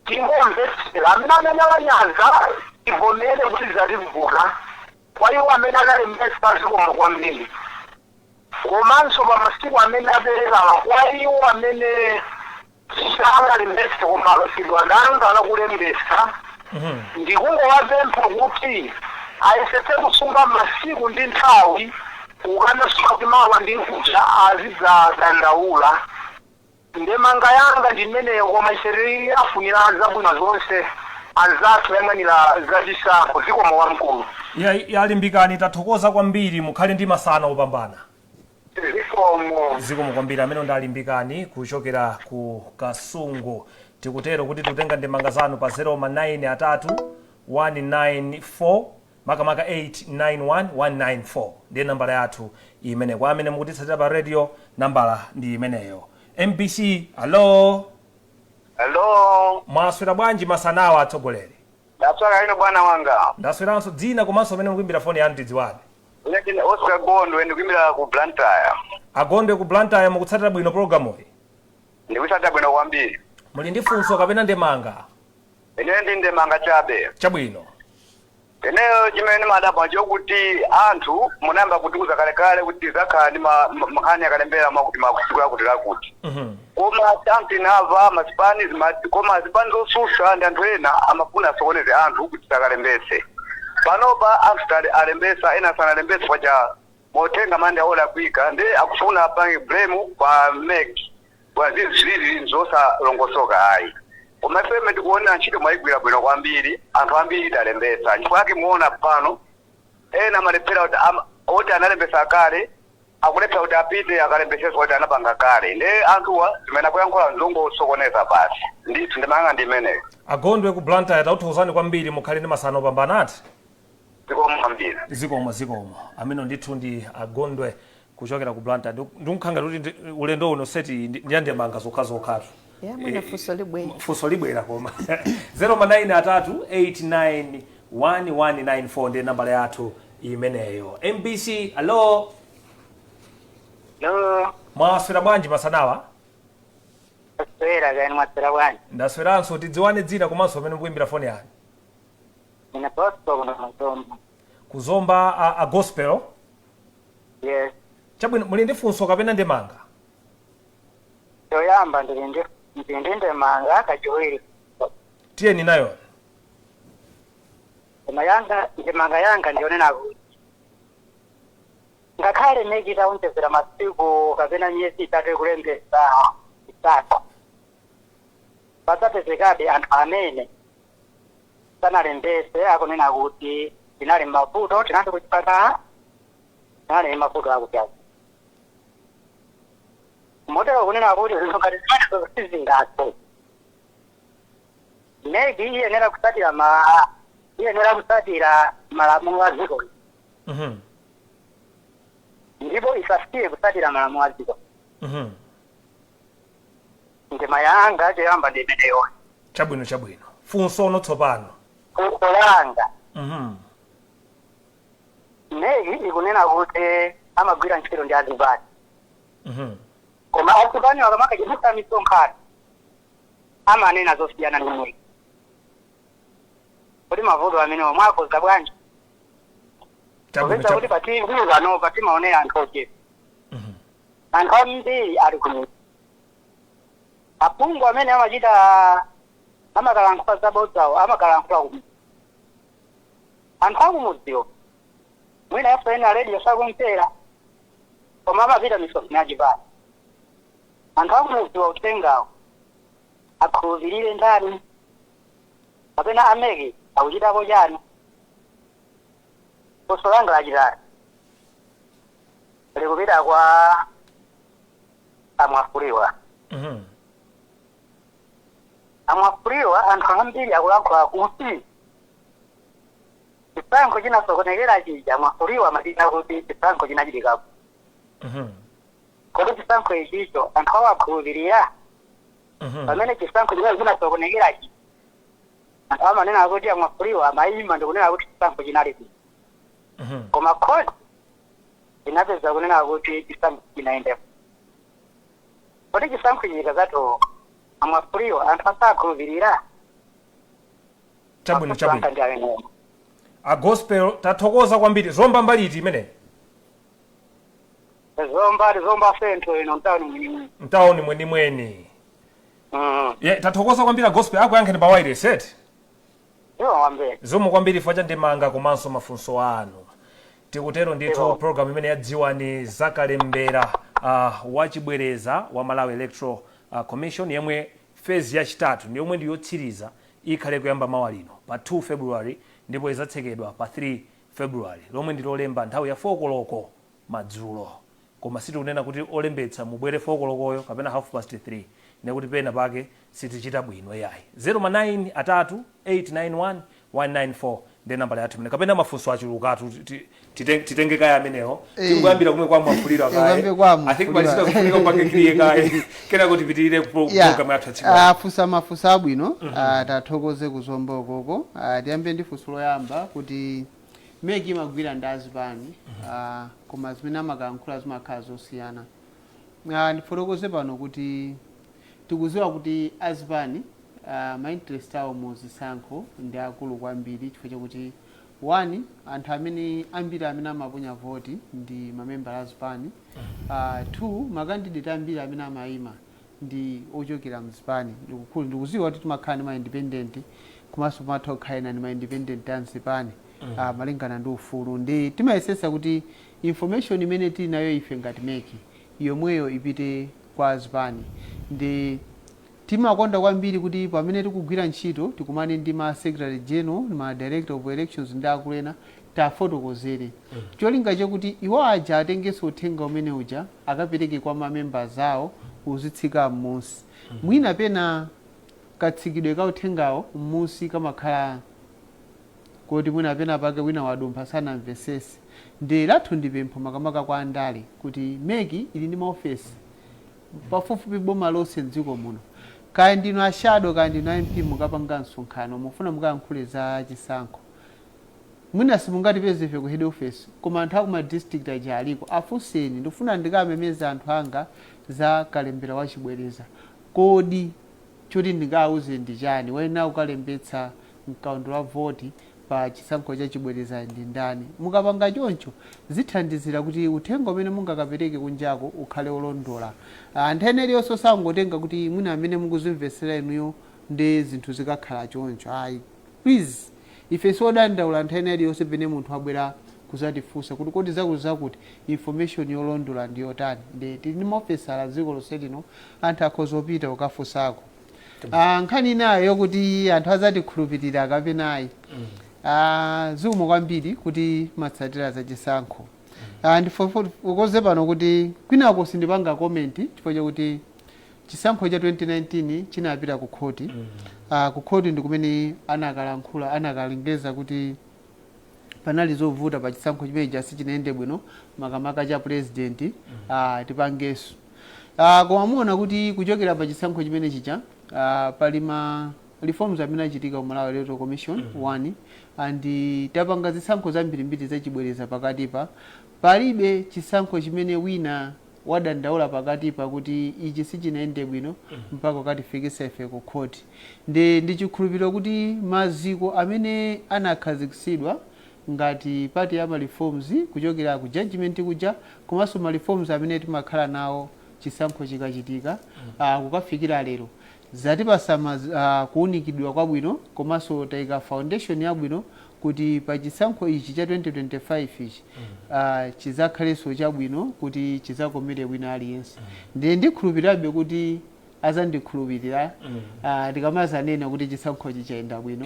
Tingomvetsera amene ananyalanyaza, tivomere kuti zativuta. Kwa iwo amene analembetsa, zikomo kwambiri, komanso pa masiku amene aperekawa. Kwa iwo amene sanalembetse koma apatsidwa danga lakulembetsa, ndikungowapempha kuti ayesetse kusunga masiku ndi nthawi, ukanasuka kuti mawa ndi nkuja azidzadandaula. Ndemanga yanga ndi imeneyo, koma ife afunira zabwino zonse anzathu yang'anira zachisankho. Zikomo wamkulu.
Yalimbikani, tathokoza kwambiri, mukhale ndi masana opambana.
Zikomo.
Zikomo kwambiri. Amene ndalimbikani kuchokera ku Kasungu. Tikutero kuti tikutenga ndemanga zanu pa 0 ma 9 atatu 194, makamaka 891 194, ndiye nambala yathu imene. Kwa amene mukutitsatira pa radio, nambala ndi imeneyo. MBC, hello.
Hello,
Mwaswera bwanji masanawa, atsogoleri?
Ndaswera ino, bwana wanga.
Ndasweranso. Dzina komanso amene mukuimbira foni yanu tidziwane.
Ine ndine Oscar Gondwe, ndikuimbira ku Blantyre.
Agondwe ku Blantyre, mukutsatira bwino programuyi?
Ndikuitsatira bwino kwambiri.
Muli ndi funso kapena ndemanga?
Ine ndi ndemanga chabe.
Chabwino.
Ineyo chimene madabwa chokuti anthu munayamba kutiuza kalekale kuti zakhala ndi nkhani yakalembera mwakuti makusiku lakuti lakuti. Koma anthu tinamva masipani koma zipani zosusa ndi anthu ena amafuna asokoneze anthu kuti sakalembese. Panopa anthu tali alembesa, ena sanalembese pacha motenga manda olakwika, ndi akufuna apange blame pa MEC kwa zizi zosalongosoka ayi. Koma ife tikuona ntchito mwayigwira bwino kwambiri, anthu ambiri talembesa. Chifukwa ake muona pano ena amalephera kuti oti analembesa kale, akulephera kuti apite akalembeseso kuti anapanga kale. Ndi anthuwa zimene akuyankhula nzongosokoneza basi. Ndithu ndimanga ndi imeneyo.
Agondwe ku Blantyre, tathokozani kwambiri, mukhale ndi masana opambana ati.
Zikomo kwambiri.
Zikomo, zikomo. Amene ndithu ndi Agondwe kuchokera ku Blantyre. Ndikunkhanga kuti ulendo uno seti ndiyandemanga zokhazokhatu.
Ya, mwina funso libwera.
Funso libwera, koma 093 89 1194 ndiye nambala yathu imeneyo. MBC, alo.
Hello.
Mwaswera bwanji masanawa?
Aswera kani, mwaswera bwanji?
Ndasweranso. Tidziwane dzina komanso pamene mukuimbira foni yanu.
Ine Bosco kuno Mazomba.
Kuzomba, a Gospel?
Yes.
Chabwino, muli ndi funso kapena ndemanga?
Choyamba ndili ndi ndemanga, kachiwiri
Tiyeni nayo.
Koma yanga ndemanga yanga ndionena kuti ngakhale MEC itaonjezera masiku kapena miyezi 3 kulembesa 3, pasapezekabe anthu amene sanalembese akunena kuti tinali mavuto, tinali kuchipatala, tinali mavuto akudyaza. Motero kunena kuti zinthu ngati zimenezo sizingathe. MEC iyenera kusatira malamulo a dziko ndipo isasiye kusatira malamulo a dziko. Ndima yanga choyamba ndi imeneyo.
Chabwino, chabwino. Funso ono tsopano.
Funso langa, MEC ikunena kuti amagwira ntchito ndi azipani, koma azipani akamakachitisa misonkhano amanena zosiyana ndi MEC. Kuti mavuto amenewo mwakoza bwanji?
Chabwino.
Popeza kuti pa TV panopa timaonera anthu ochepa, anthu ambiri ali kumudzi. Aphungu amene amachita amakalankhula zabodzawo amakalankhula kumudzi. Anthu akumudziwo mwina yaso ena radio sakumvera, koma amapita misonkhano yachipani. Anthu akumudziwa uthengawo akhulupirire ndani, kapena a MEC akuchitapo chani? Funso langa lachitatu likupita kwa Amwafuliwa. Amwafuliwa, anthu ambiri akulankhula kuti chisankho chinasokonekera chija, Amwafuliwa amachita kuti chisankho chinachitikapo. Kodi chisankho ichicho anthu awo akhulupirira, pamene chisankho chimene chinasokonekera chi anthu amanena kuti Amwafuliwa amayima ndikunena kuti chisankho chinali bwino, koma khoti inapeza kunena kuti chisankho chinayendepo? Kodi chisankho ichi chikazatuluka, Amwafuliwa, anthu asakhulupirira?
Chabwino, chabwino.
Ndi amenewo.
A Gospel, tathokoza kwambiri. Zomba mbaliti imeneyi?
Zomba, Zomba Central ino, mtawuni mwenimweni.
Mtawuni mwenimweni. Ye, tathokoza kwambiri a Gospel, akuyankheni pa wireless eti.
Iwo wambere.
Zikomo kwambiri chifukwa cha ndemanga komanso mafunso anu. Tikutero ndithu
Iwo.
program imene yadziwani zakalembera wachibwereza wa Malawi Electoral Commission, yemwe phase yachitatu ndi yomwe ndi yotsiriza ikhale kuyamba mawa lino pa 2 February, ndipo idzatsekedwa pa 3 February, lomwe ndi Lolemba, nthawi ya 4 koloko madzulo. Koma sitikunena kuti olembetsa mubwere 4 kolokoyo kapena half past 3, nekuti pena pake sitichita bwino yayi. 0 ma 9 3 891 194 ndi Ndi nambala yathu imene, kapena mafunso achulukatu, titenge kaya amenewo. Tingoyambira kumwe kwa Mwafulirwa kaye.
Kuyambe kwa
I think pali zina kufunika upange clear kaye, kenako tipitirire ku program yathu yatsiku.
Afunsa mafunso abwino. Tathokoze kuzomba ukoko. Tiyambe ndi funso loyamba kuti MEC imagwira ndi azipani, koma zimene amakayankhula zimakhala zosiyana. Ndifotokoze pano kuti tikuziwa kuti azipani ma interest awo mu zisankho ndi akulu kwambiri, chifukwa chakuti one, anthu amene ambiri amene amaponya voti ndi mamembala azipani, two, ma candidate ambiri amene amayima ndi ochokera mzipani. Ndikuziwa kuti timakhala ndi ma independent, komanso pamatha kukhala ndi ma independent anzipani, malingana ndi ufulu. Ndi timayesesa kuti information imene tili nayo ife ngati MEC yomweyo ipite kwa azipani. Ndi timakonda kwambiri kuti pamene tikugwira ntchito tikumane ndi ma secretary general, ma director of elections ndi akulu ena, tafotokozere cholinga chakuti iwo aja atengenso uthenga umene uja akapereke kwa ma members awo uzitsika m'munsi. Mwina pena katsikidwe ka uthengawo m'munsi kamakhala kuti mwina pena pake wina wadumpha, sanamvesese. Ndi lathu ndi pempho makamaka kwa andale kuti MEC ili ndi maofesi pafupifupi boma lonse mdziko muno. Kaya ndinu a shadow, kaya ndinu MP, mukapanga msonkhano, mufuna mukayankhule za chisankho, mwina simungatipeze ife ku head office, koma anthu aku ma district aja aliko, afunseni: "Ndifuna ndikamemeza anthu anga za kalembera wachibwereza, kodi choti ndingawuze ndi chani? Wayenera kukalembetsa mkaundula wa voti pa chisankho cha chibwereza ndi ndani?" Mukapanga choncho zithandizira kuti uthenga umene mungakapereke kunjako ukhale olondola. Anthu ena iliyonso sangotenga kuti mwina amene mukuzimvesera inuyo ndi zinthu zikakhala choncho, ayi. Please, ife siodandaula anthu ena iliyonse pene munthu abwera kuzatifunsa kuti kodi zakuti zakuti, information yolondola ndi yotani. Ndi tili ndi maofesala dziko lonse lino, anthu akhoza kupita kukafunsako. Nkhani inayo yokuti anthu azatikhulupirira kapena ayi, zikomo kwambiri kuti matsatira zachisankho. Ndifotokoze pano kuti kwinako sindipanga comment chifukwa chakuti chisankho cha 2019 chinapita ku khoti. Ku khoti ndi kumene anakalankhula, anakalengeza kuti panali zovuta pa chisankho chimene sichinayende bwino, makamaka cha president, tipangenso. Koma muona kuti kuchokera pa chisankho chimene chija, pali ma reforms amene achitika ku Malawi Electoral Commission. One, and tapanga zisankho zambirimbiri zachibwereza pakatipa, palibe chisankho chimene wina wadandaula pakatipa kuti ichi sichinayende bwino mpaka ukatifikisa ife ku khoti. Ndi chikhulupiriro kuti maziko amene anakhazikitsidwa ngati part ya ma reforms kuchokera ku judgment kuja, komanso ma reforms amene timakhala nawo chisankho chikachitika, kukafikira lero, zatipasa kuwunikidwa kwabwino, komanso tayika foundation yabwino kuti pa chisankho ichi cha 2025 ichi chizakhalenso chabwino, kuti chizakomere wina aliyense. Ndiye ndikhulupirirabe kuti azandikhulupirira ndikamazanena kuti chisankhochi chayenda bwino.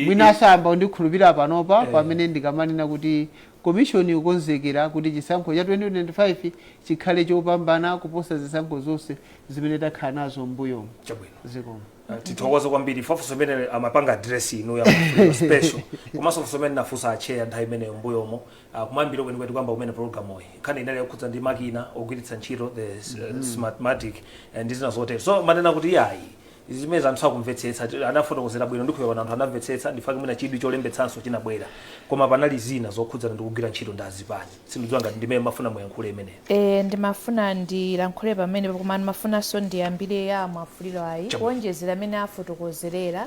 Mwinanso ayamba kundikhulupirira panopa pamene ndikamanena kuti commission ikukonzekera kuti chisankho cha 2025 chikhale chopambana kuposa zisankho zonse zimene takhala nazo m'mbuyomu.
Chabwino.
Zikomo.
Tithokoze kwambiri. Funso imene amapanga address inu ya Mwafulirwa special, komanso funso imene nafunsa acheya nthawi imeneyo mbuyomo, kumayambiro kwenikweni kwamba kumene program iyi, nkhani inali yokhudza ndi makina ogwiritsa ntchito, the Smartmatic, ndi zina zotero. So manena kuti iyayi, zimene anthu sakumvetsetsa, anafotokozera bwino, ndikhuya anthu anamvetsetsa, ndifake mwina chidwi cholembetsanso chinabwera. Koma panali zina zokhudzana ndi kugwira ntchito ndi azipani. Sindidziwa ngati ndimene mafuna muyankhule imeneyo.
Ndimafuna ndilankhule pamene, koma ndimafunanso ndiyambire ya Mwafulirwa ayi. Kuonjezera amene afotokozerera,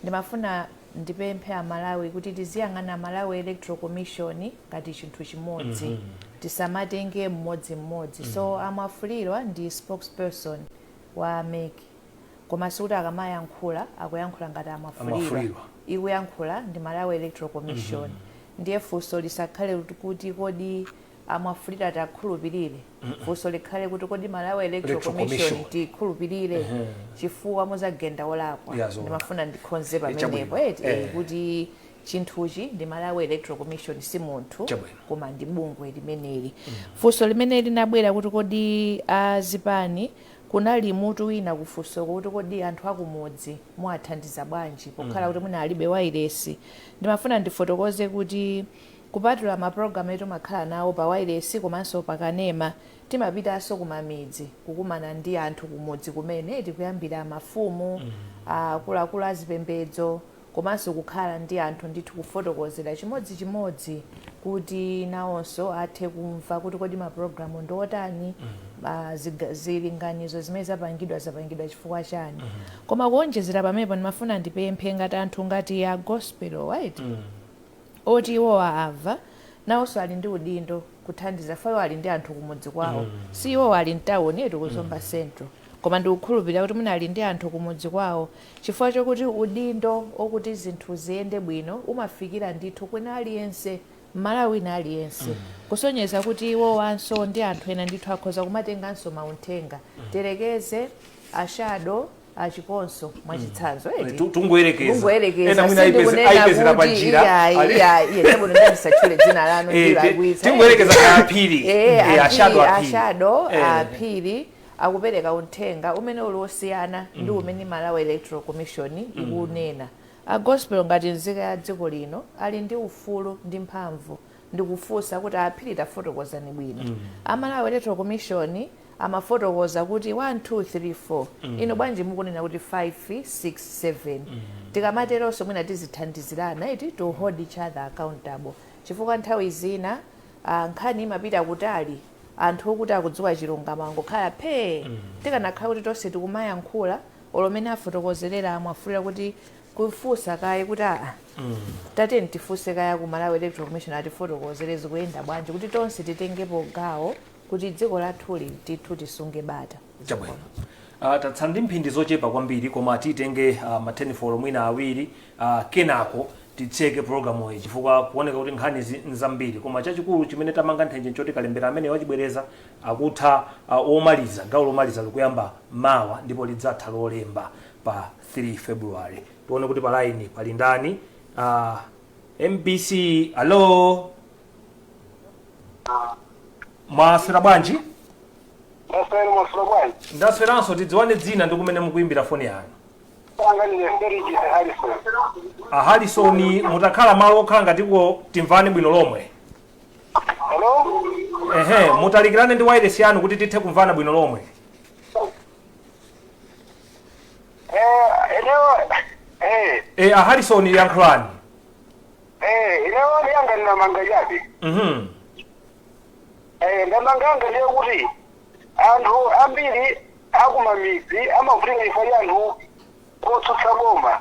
ndimafuna ndipemphe Amalawi kuti tiziyang'ana Malawi Electoral Commission ngati chinthu chimodzi, tisamatenge mmodzimmodzi. So Amwafulirwa ndi spokesperson wa MEC, koma sikuti akamayankhula akuyankhula ngati Amwafulirwa.
Amwafulirwa.
Ikuyankhula ndi Malawi Electoral Commission. Ndiye funso lisakhale kuti kodi Amwafulirwa takhulupirire, funso likhale kuti kodi Malawi Electoral
Electoral
Commission
Commission
tikhulupirire, chifukwa muzagenda olakwa.
Zoona.
Ndimafuna ndikhonze pamenepo eti, kuti chinthuchi ndi Malawi Electoral Commission, si munthu, koma ndi bungwe limeneli. Funso limene linabwera kuti kodi azipani Kunali mutu wina kufunso kuti kodi anthu akumudzi muwathandiza bwanji pokhala kuti mwina alibe wailesi. Ndimafuna ndifotokoze kuti kupatula mapulogalamu etu makhala nawo pa wailesi komanso pakanema, timapitanso kumamidzi kukumana ndi anthu kumudzi kumene tikuyambira mafumu, akuluakulu azipembedzo, komanso kukhala ndi anthu ndithu kufotokozera chimodzimodzi kuti nawonso athe kumva kuti kodi mapulogalamu ndi otani, zilinganizo zimene zapangidwa zapangidwa chifukwa chani. Koma kuonjezera pamenepo, ndimafuna ndipemphe ngati anthu ngati a gospel, right, oti iwowa amva, nawonso ali ndi udindo kuthandiza fayo ali ndi anthu kumudzi kwawo. Si iwowa ali mtawuni yetu kuzomba Central, koma ndikukhulupirira kuti mwina ali ndi anthu kumudzi kwawo, chifukwa chokuti udindo okuti zinthu ziyende bwino umafikira ndithu kwina aliyense, Mmalawi wina aliyense, kusonyeza kuti iwowanso ndi anthu ena ndithu akhoza kumatenganso mauthenga. Terekeze ashado achikonso mwachitsanzo, eti?
Tungoyerekeza.
Kungoyerekeza.
Ena mwina
Sindikunena
ayipezera pa
kuti
njira.
Iya, chabwino, ndisatchule dzina lanu. Ndilakwitsa.
Tingoyerekeza ka aphiri. Ashado aphiri.
Ashado aphiri akupereka uthenga umene uli wosiyana ndi umene Malawi Electoral Commission ikunena. A gospel ngati nzika ya dziko lino ali ndi ufulu ndi mphamvu ndikufunsa kuti aphiri, tafotokozani bwino, a Malawi Electoral Commission amafotokoza kuti 1 2 3 4, ino bwanji mukunena kuti 5 6 7? Tikamateronso mwina tizithandizirana iti to hold each other accountable, chifukwa nthawi zina nkhani imapita kutali, anthu okuti akudziwa chilungamo angokhala phee. Tikanakhala kuti tonse tikumayankhula, olomene afotokozerera amwafulira kuti kufunsa kaye kuti aa, tateni tifunse kaya ku Malawi Electoral Commission atifotokozere zikuyenda bwanji, kuti tonse titengepo gawo kuti dziko lathuli tithu tisunge bata.
Chabwino. Tatsala ndi mphindi zochepa kwambiri, koma titenge ma 10 mwina awiri, kenako titseke programu iyi, chifukwa kuoneka kuti nkhani nzambiri. Koma chachikulu chimene tamanga nthenje nchoti kalembera amene wachibwereza akutha, womaliza, gawo lomaliza likuyamba mawa ndipo lidzatha Lolemba pa 3 February. Tione kuti pa line pali ndani. MBC, alo, mwaswera bwanji?
Ndaswera, mwaswera bwanji?
Ndasweranso. Tidziwane dzina ndi kumene mukuimbira foni yanu.
Anga ndine Felix Harrison.
A Harrison, mutakhala malo okhala ngatiko timvane bwino lomwe.
Hello.
Ehe, mutalikirane ndi wireless yanu kuti tithe kumvana bwino lomwe.
Inewo
A Harrison, yankhulani.
Inewo ndiyanga ndinamanga chabe. Ndamanganga ndiye kuti anthu ambiri akumamidzi amavutika chifukwa cha anthu otsutsa boma.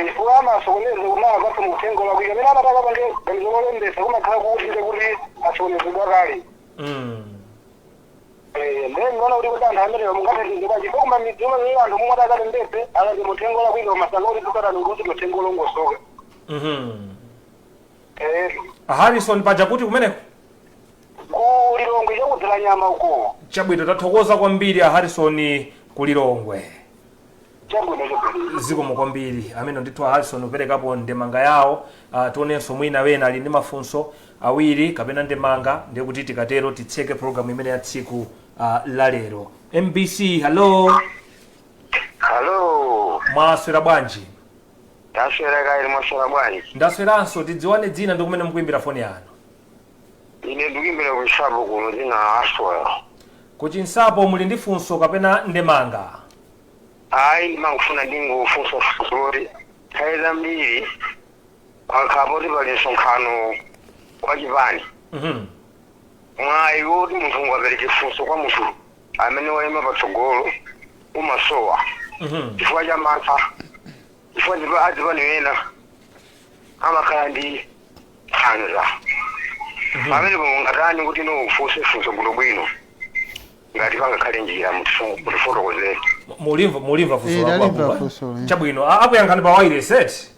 Chifukwa amasokoneza kuti apatse muthenga olakwika amene amataka pange ganizo lolembesa, kumakhala kuti nde kuti asokonezedwa kale. Ndiye ndiona kuti anthu amenewa mungathandize bwanji, chifukwa kumamidzi umene anthu momwe atakalembetse alande muthenga olakwika, koma sanga kuti tukatani kuti muthenga olongosoka.
A Harrison, paja kuti kumeneko?
Ku Lilongwe, chakudzera nyama uko.
Chabwino, tathokoza kwambiri a Harrison ku Lilongwe.
Chabwino, chabwino.
Zikomo kwambiri. Amene ndithu a Harrison kuperekapo ndemanga yawo. Tionenso mwina wena ali ndi mafunso awiri kapena ndemanga, ndiye kuti tikatero titseke programu imene ya tsiku la lero. MBC, hello.
Hello.
Mwaswera bwanji?
Ndaswera kaili, mwaswera bwanji?
Ndasweranso. Tidziwane dzina ndi kumene mukuimbira foni yanu.
Ine ndikuimbira kuchisapo kuno, dzina Aswell.
Kuchinsapo, muli ndi funso kapena ndemanga?
Ayi, ndimangofuna ndingofunsa funso loti nthawi zambiri pakhala poti pali msonkhano wa chipani, mwayi woti munthu ungapereke funso kwa munthu amene wayima patsogolo umasowa chifukwa cha mantha, chifukwa azipani ena amakhala ndi nkhanza. Pamenepo mungatani kuti no ufunse funso bwinobwino, ngati pangakhale njira mutifotokozere?
Mulimva funso
Eh,
lako?
ndalimva
Abuba?
funso, eh.
Chabwino, akuyankhani pa wireless eti.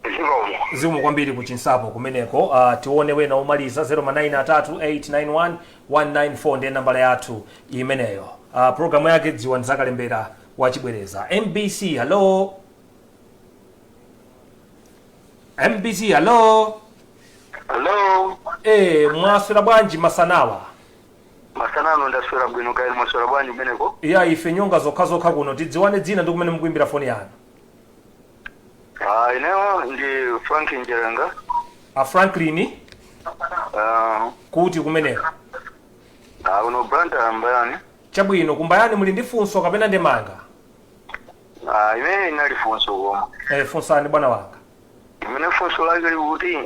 Zikomo.
Zikomo kwambiri kuchinsapo kumeneko. Tione wena omaliza, 093 891 194 ndiye nambala yathu imeneyo. Programu yake Dziwa Nzakalembera wachibwereza. MBC, hello. MBC, hello.
Hello.
Mwaswera bwanji masanawa?
Masanano, ndaswera bwino. Kaya mwaswera bwanji kumeneko?
Iya, ife nyonga zokhazokha kuno. Tidziwane dzina ndi kumene mukuimbira foni yanu.
Ah, ineyo ndi Frank Njerenga.
A Franklin?
Ah.
Kuti kumeneko?
Ah, uno Blantyre, Mbayani.
Chabwino, kumbayani muli ndi funso kapena ndemanga?
Ah, imene inali funso koma.
Funsani, bwana wanga.
Imene funso lake likuti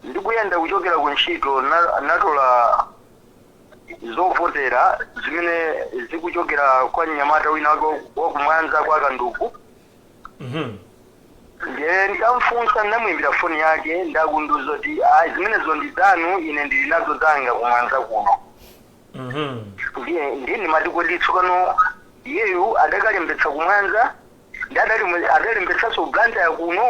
ndikuyenda kuchokera ku ntchito, natola zovotera zimene zikuchokera kwa mnyamata wina wake wakumwanza kwa Kanduku. Ndiye ndamfunsa, ndamuimbira foni yake, ndakundiuza kuti, "Ah, zimenezo ndi zanu, ine ndili nazo zanga kumwanza kuno." Ndiye ndimati, kodi tsopano iyeyu adakalembetsa kumwanza ndi adalembetsanso Blantyre kuno?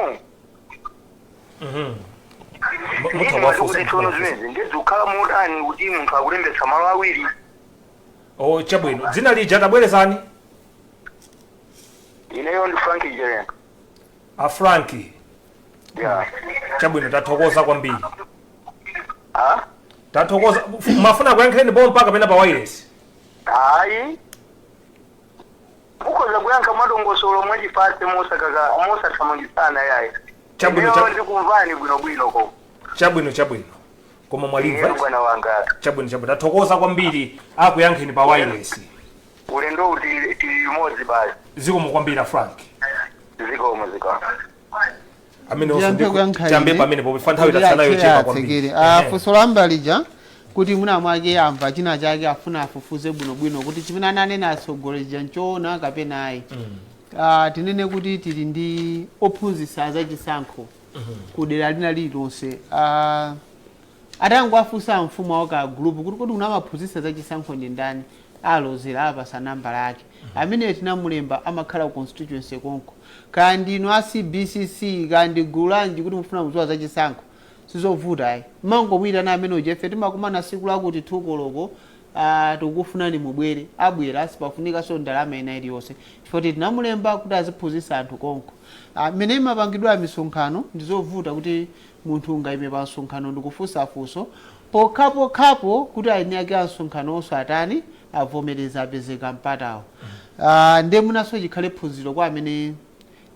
Ndiye ndimati kuti tsono zimezi ndiye zikukhala motani kuti munthu akulembetsa malo awiri?
Oh, chabwino. Dzina lija tabwerezani.
Ineyo ndi Frank Jerenga.
A Franki?
Ya.
Chabwino, tathokoza kwambiri.
Ah.
Tathokoza. Mafuna kuyankhireni pompa kapena pa wireless?
Hayi, mukhoza kuyankha mwadongosolo, mwachifase, mosakaka, mosathamangitsana yayi.
Chabwino.
Ineyo ndikumvani bwinobwino ko.
Chabwino, koma mwalimva?
Inu bwana wanga.
Chabwino, tathokoza kwambiri. Akuyankheni pa wireless.
Ulendo tili limodzi basi.
Zikomo kwambiri, a Frank.
Zikomo, zikomo.
Amene
Ndiyambe kuyankha
tiyambe
ine.
pamene popo, nthawi
Kuti
tatsala yochepa kwambiri.
atsekere. Ah, funso lamba lija kuti mwina mwake amva china chake, afuna afufuze bwinobwino kuti chimene ananena atsogoleri nchoona kapena ayi. Ah, tinene kuti tili ndi ophunzitsa zachisankho ku dera lina lililonse. Ah, atangoafunsa mfumu awo ka group kuti kodi unamaphunzitsa zachisankho ndi ndani, alozera, apasa nambala yake amene tinamulemba, amakhala ku constituency konko. Kaya ndinu a CBCC, kaya ndi gulu lanji, kuti mufuna kudziwa zachisankho, sizovuta ayi, mangomuyitana amene uja, "Ife timakumana siku lakuti 2 koloko, tikukufunani mubwere." Abwera, sipafunikanso ndalama ina iliyonse chifukwa tinamulemba kuti aziphunzitsa anthu konko. Mmene imapangidwa misonkhano, ndizovuta kuti munthu ungayime pa msonkhano ndikufunsa funso pokhapokhapo kuti aini ake a msonkhano atani, avomereza, apezeka mpatawo. Ndiye munanso chikhale phunziro kwa amene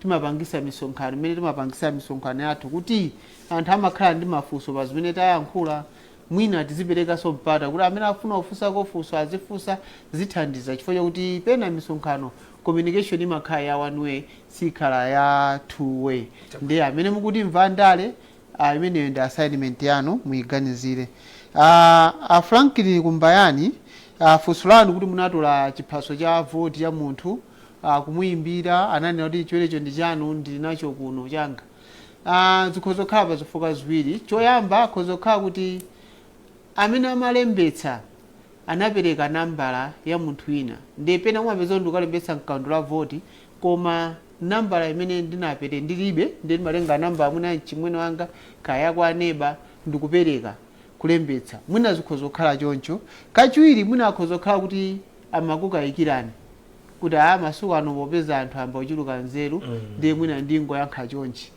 timapangisa misonkhano, imene timapangisa misonkhano yathu, kuti anthu amakhala ndi mafunso pa zimene tayankhula, mwina tiziperekanso mpata kuti amene afuna kufunsako funso azifunsa. Zithandiza chifukwa chakuti pena misonkhano communication imakhala ya one way, sikhala ya two way. Ndiye amene mukuti mva ndale, imeneyo ndi assignment yanu, muyiganizire. A Franklin Kumbayani, funso lanu kuti munatola chiphaso cha voti cha munthu, kumuyimbira, ananena kuti chiwerecho ndi chanu, ndili nacho kuno changa. Zikhoza kukhala pa zifukwa ziwiri. Choyamba, khoza kukhala kuti amene amalembetsa anapereka nambala ya munthu wina. Ndiye pena umapeza kuti ndikalembetsa mkaundula la voti, koma nambala imene ndinapereka ndilibe, ndiye ndimatenga nambala mwina mchimwene wanga, kaya kwa neba, ndikupereka kulembetsa. Mwina zikhoza kukhala choncho. Kachiwiri, mwina akhoza kukhala kuti amakukayikirani kuti a masiku ano popeza anthu amba kuchuluka nzeru, ndiye mwina ndingoyankha chonchi.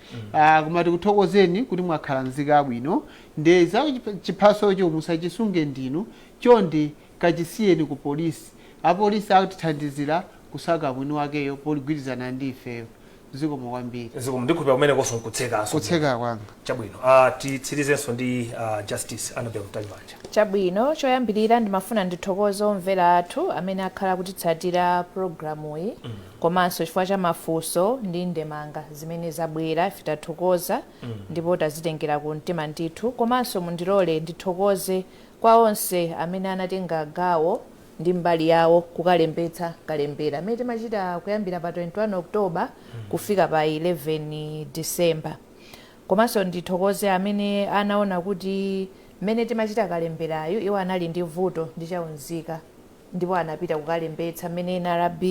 Koma tikuthokozeni kuti mwakhala nzika abwino. Ndiye za chiphasocho musachisunge ndinu, chonde kachisiyeni ku polisi. Apolisi akutithandizira kusaka mwini wakeyo poligwirizana ndi ifeyo. Zikomo kwambiri.
Zikomo. Ndikhulupira kumene konso nkutsekanso.
Kutseka kwanga.
Chabwino, titsirizenso ndi Justice Annabel Mtalimanja.
Chabwino, choyambirira ndimafuna ndithokoze omvera athu amene akhala kutitsatira programuyi, komanso chifukwa cha mafunso ndi ndemanga zimene zabwera. Ife tathokoza ndipo tazitengera ku mtima ndithu. Komanso mundilole ndithokoze kwa onse amene anatenga gawo ndi mbali yawo kukalembetsa kalembera amene timachita kuyambira pa 21 October kufika pa 11 December. Komanso ndithokoze amene anaona kuti mmene timachita kalemberayo iwo anali ndi vuto ndi chaunzika ndipo anapita kukalembetsa mmene NRB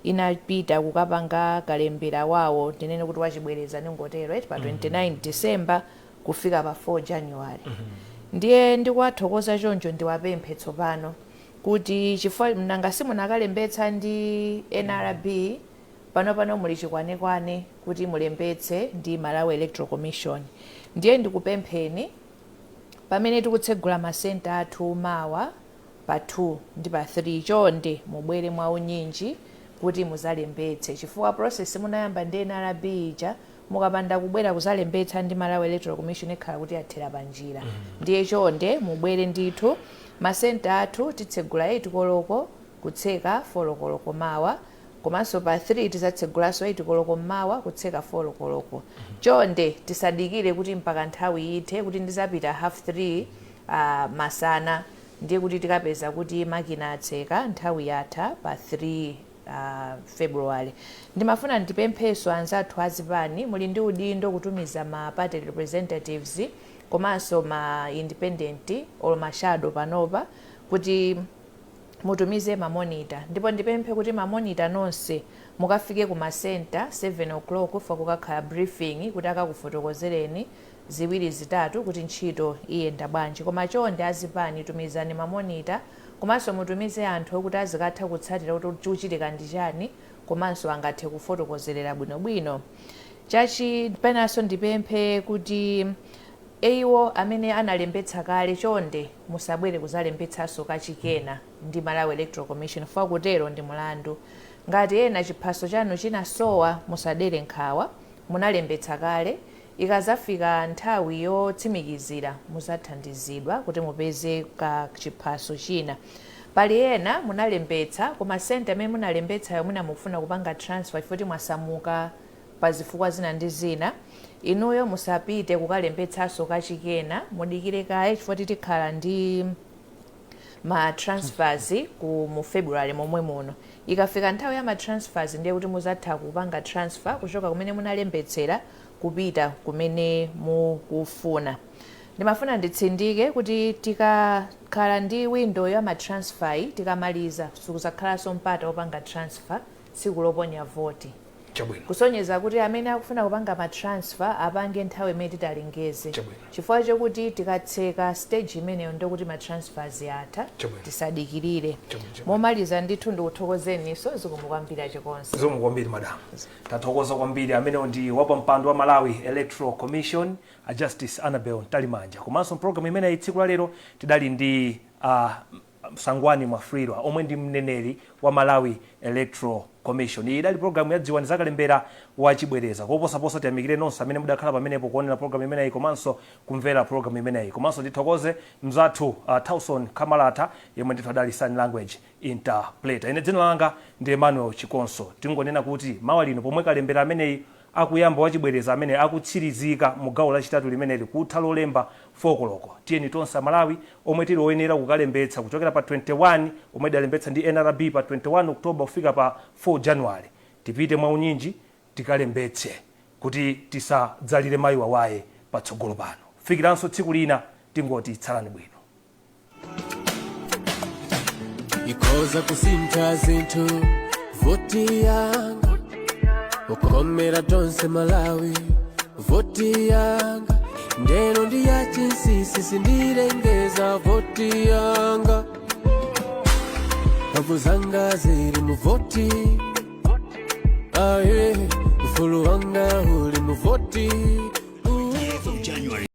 inapita kukapanga kalembera wawo, ndinene kuti wachibwereza, ningotero pa 29 December kufika pa 4 January. Ndiye ndikuwathokoza choncho, ndiwapemphe tsopano kuti chifukwa nanga simunakalembetsa ndi NRB, pano muli chikwanekwane kuti mulembetse ndi Malawi Electoral Commission. Ndiye ndikupempheni, pamene tikutsegula masenta athu mawa pa 11 January, Pa 2 ndi pa 3, chonde mubwere mwaunyinji kuti muzalembetse, chifukwa process munayamba ndi NRB ija, mukapanda kubwera kuzalembetsa ndi Malawi Electoral Commission, ikhala kuti yathera panjira. Ndiye chonde mubwere ndithu. Masenta athu titsegula 8 koloko kutseka 4 koloko mawa, komanso pa 3 tizatsegulanso 8 koloko mmawa kutseka 4 koloko. Chonde tisadikire kuti mpaka nthawi ithe, kuti ndizapita half 3 masana, ndiye kuti tikapeza kuti makina atseka, nthawi yatha pa 3 February. Ndimafuna ndipempheso anzathu azipani, muli ndi udindo kutumiza ma party representatives komanso ma independent or ma shadow panopa kuti mutumize ma monitor. Ndipo ndipemphe kuti ma monitor nonse mukafike ku masenta 7 o'clock fa kukakhala briefing kuti akakufotokozereni ziwiri zitatu kuti ntchito iyenda bwanji. Koma chonde azipani, tumizani ma monitor, komanso mutumize anthu okuti azikatha kutsatira kuti chikuchitika ndi chani, komanso angathe kufotokozerera bwinobwino. Chachi penanso ndipemphe kuti iwo amene analembetsa kale, chonde musabwere kuzalembetsanso kachikena ndi Malawi Electoral Commission, chifukwa kutero ndi mulandu. Ngati ena chiphaso chanu chinasowa, musadere nkhawa, munalembetsa kale. Ikazafika nthawi yotsimikizira, muzathandizidwa kuti mupeze ka chiphaso china. Pali ena munalembetsa, koma senta imene munalembetsayo mwina mukufuna kupanga transfer chifukwa mwasamuka pa zifukwa zina ndi zina, inuyo musapite kukalembetsanso kachikena, mudikire kaye chifukwa tikhala ndi ma transfers ku mu February momwe muno. Ikafika nthawi ya ma transfers, ndiye kuti muzatha kupanga transfer kuchoka kumene munalembetsera kupita kumene mukufuna. Ndimafuna nditsindike kuti tikakhala ndi window ya ma transfer, tikamaliza sikuzakhalanso mpata wopanga transfer tsiku loponya voti. Kusonyeza kuti amene akufuna kupanga ma transfer apange nthawi imene titalengeze, chifukwa chokuti tikatseka stage imeneyo ndokuti ma transfers atha. Tisadikirire.
Chabwino.
Momaliza ndithu ndikuthokozeniso, zikomo kwambiri achikonse.
Zikomo kwambiri, madam, tathokoza kwambiri. Amenewo ndi wapampando wa Malawi Electoral Commission, a Justice Annabel Mtalimanja. Komanso mpulogalamu imeneyi tsiku la lero tidali ndi Sangwani Mwafulirwa omwe ndi mneneri wa Malawi Electoral Commission. Iyi idali programu ya Dziwani Zakalembera wachibwereza. Koposaposa tiyamikire nonse amene mudakhala pamenepo kuonera programu imeneyi komanso kumvera programu imeneyi. Komanso tithokoze mzathu Tauson Kamalata yemwe ndithu adali sign language interpreter. Ine dzina langa ndi Emmanuel Chikonso. Tingonena kuti mawa lino pomwe kalembera ameneyi akuyamba wachibwereza, amene akutsirizika mu gawo lachitatu limeneli kutha Lolemba 4 koloko, tiyeni tonse Amalawi omwe tili oyenera kukalembetsa kuchokera pa 21, omwe idalembetsa ndi NRB pa 21 October kufika pa 4 January, tipite mwaunyinji tikalembetse kuti tisadzalire mayi wawaye patsogolo pano. Fikiranso tsiku lina, tingoti tsalani bwino.
Ikhoza kusintha zinthu voti yanga, ukomera tonse Malawi. Voti yanga ndeno ndi yachinsisi, sindilengeza. Voti yanga, mphamvu zanga zili mu voti. Aye, ufulu wanga uli mu voti.
January.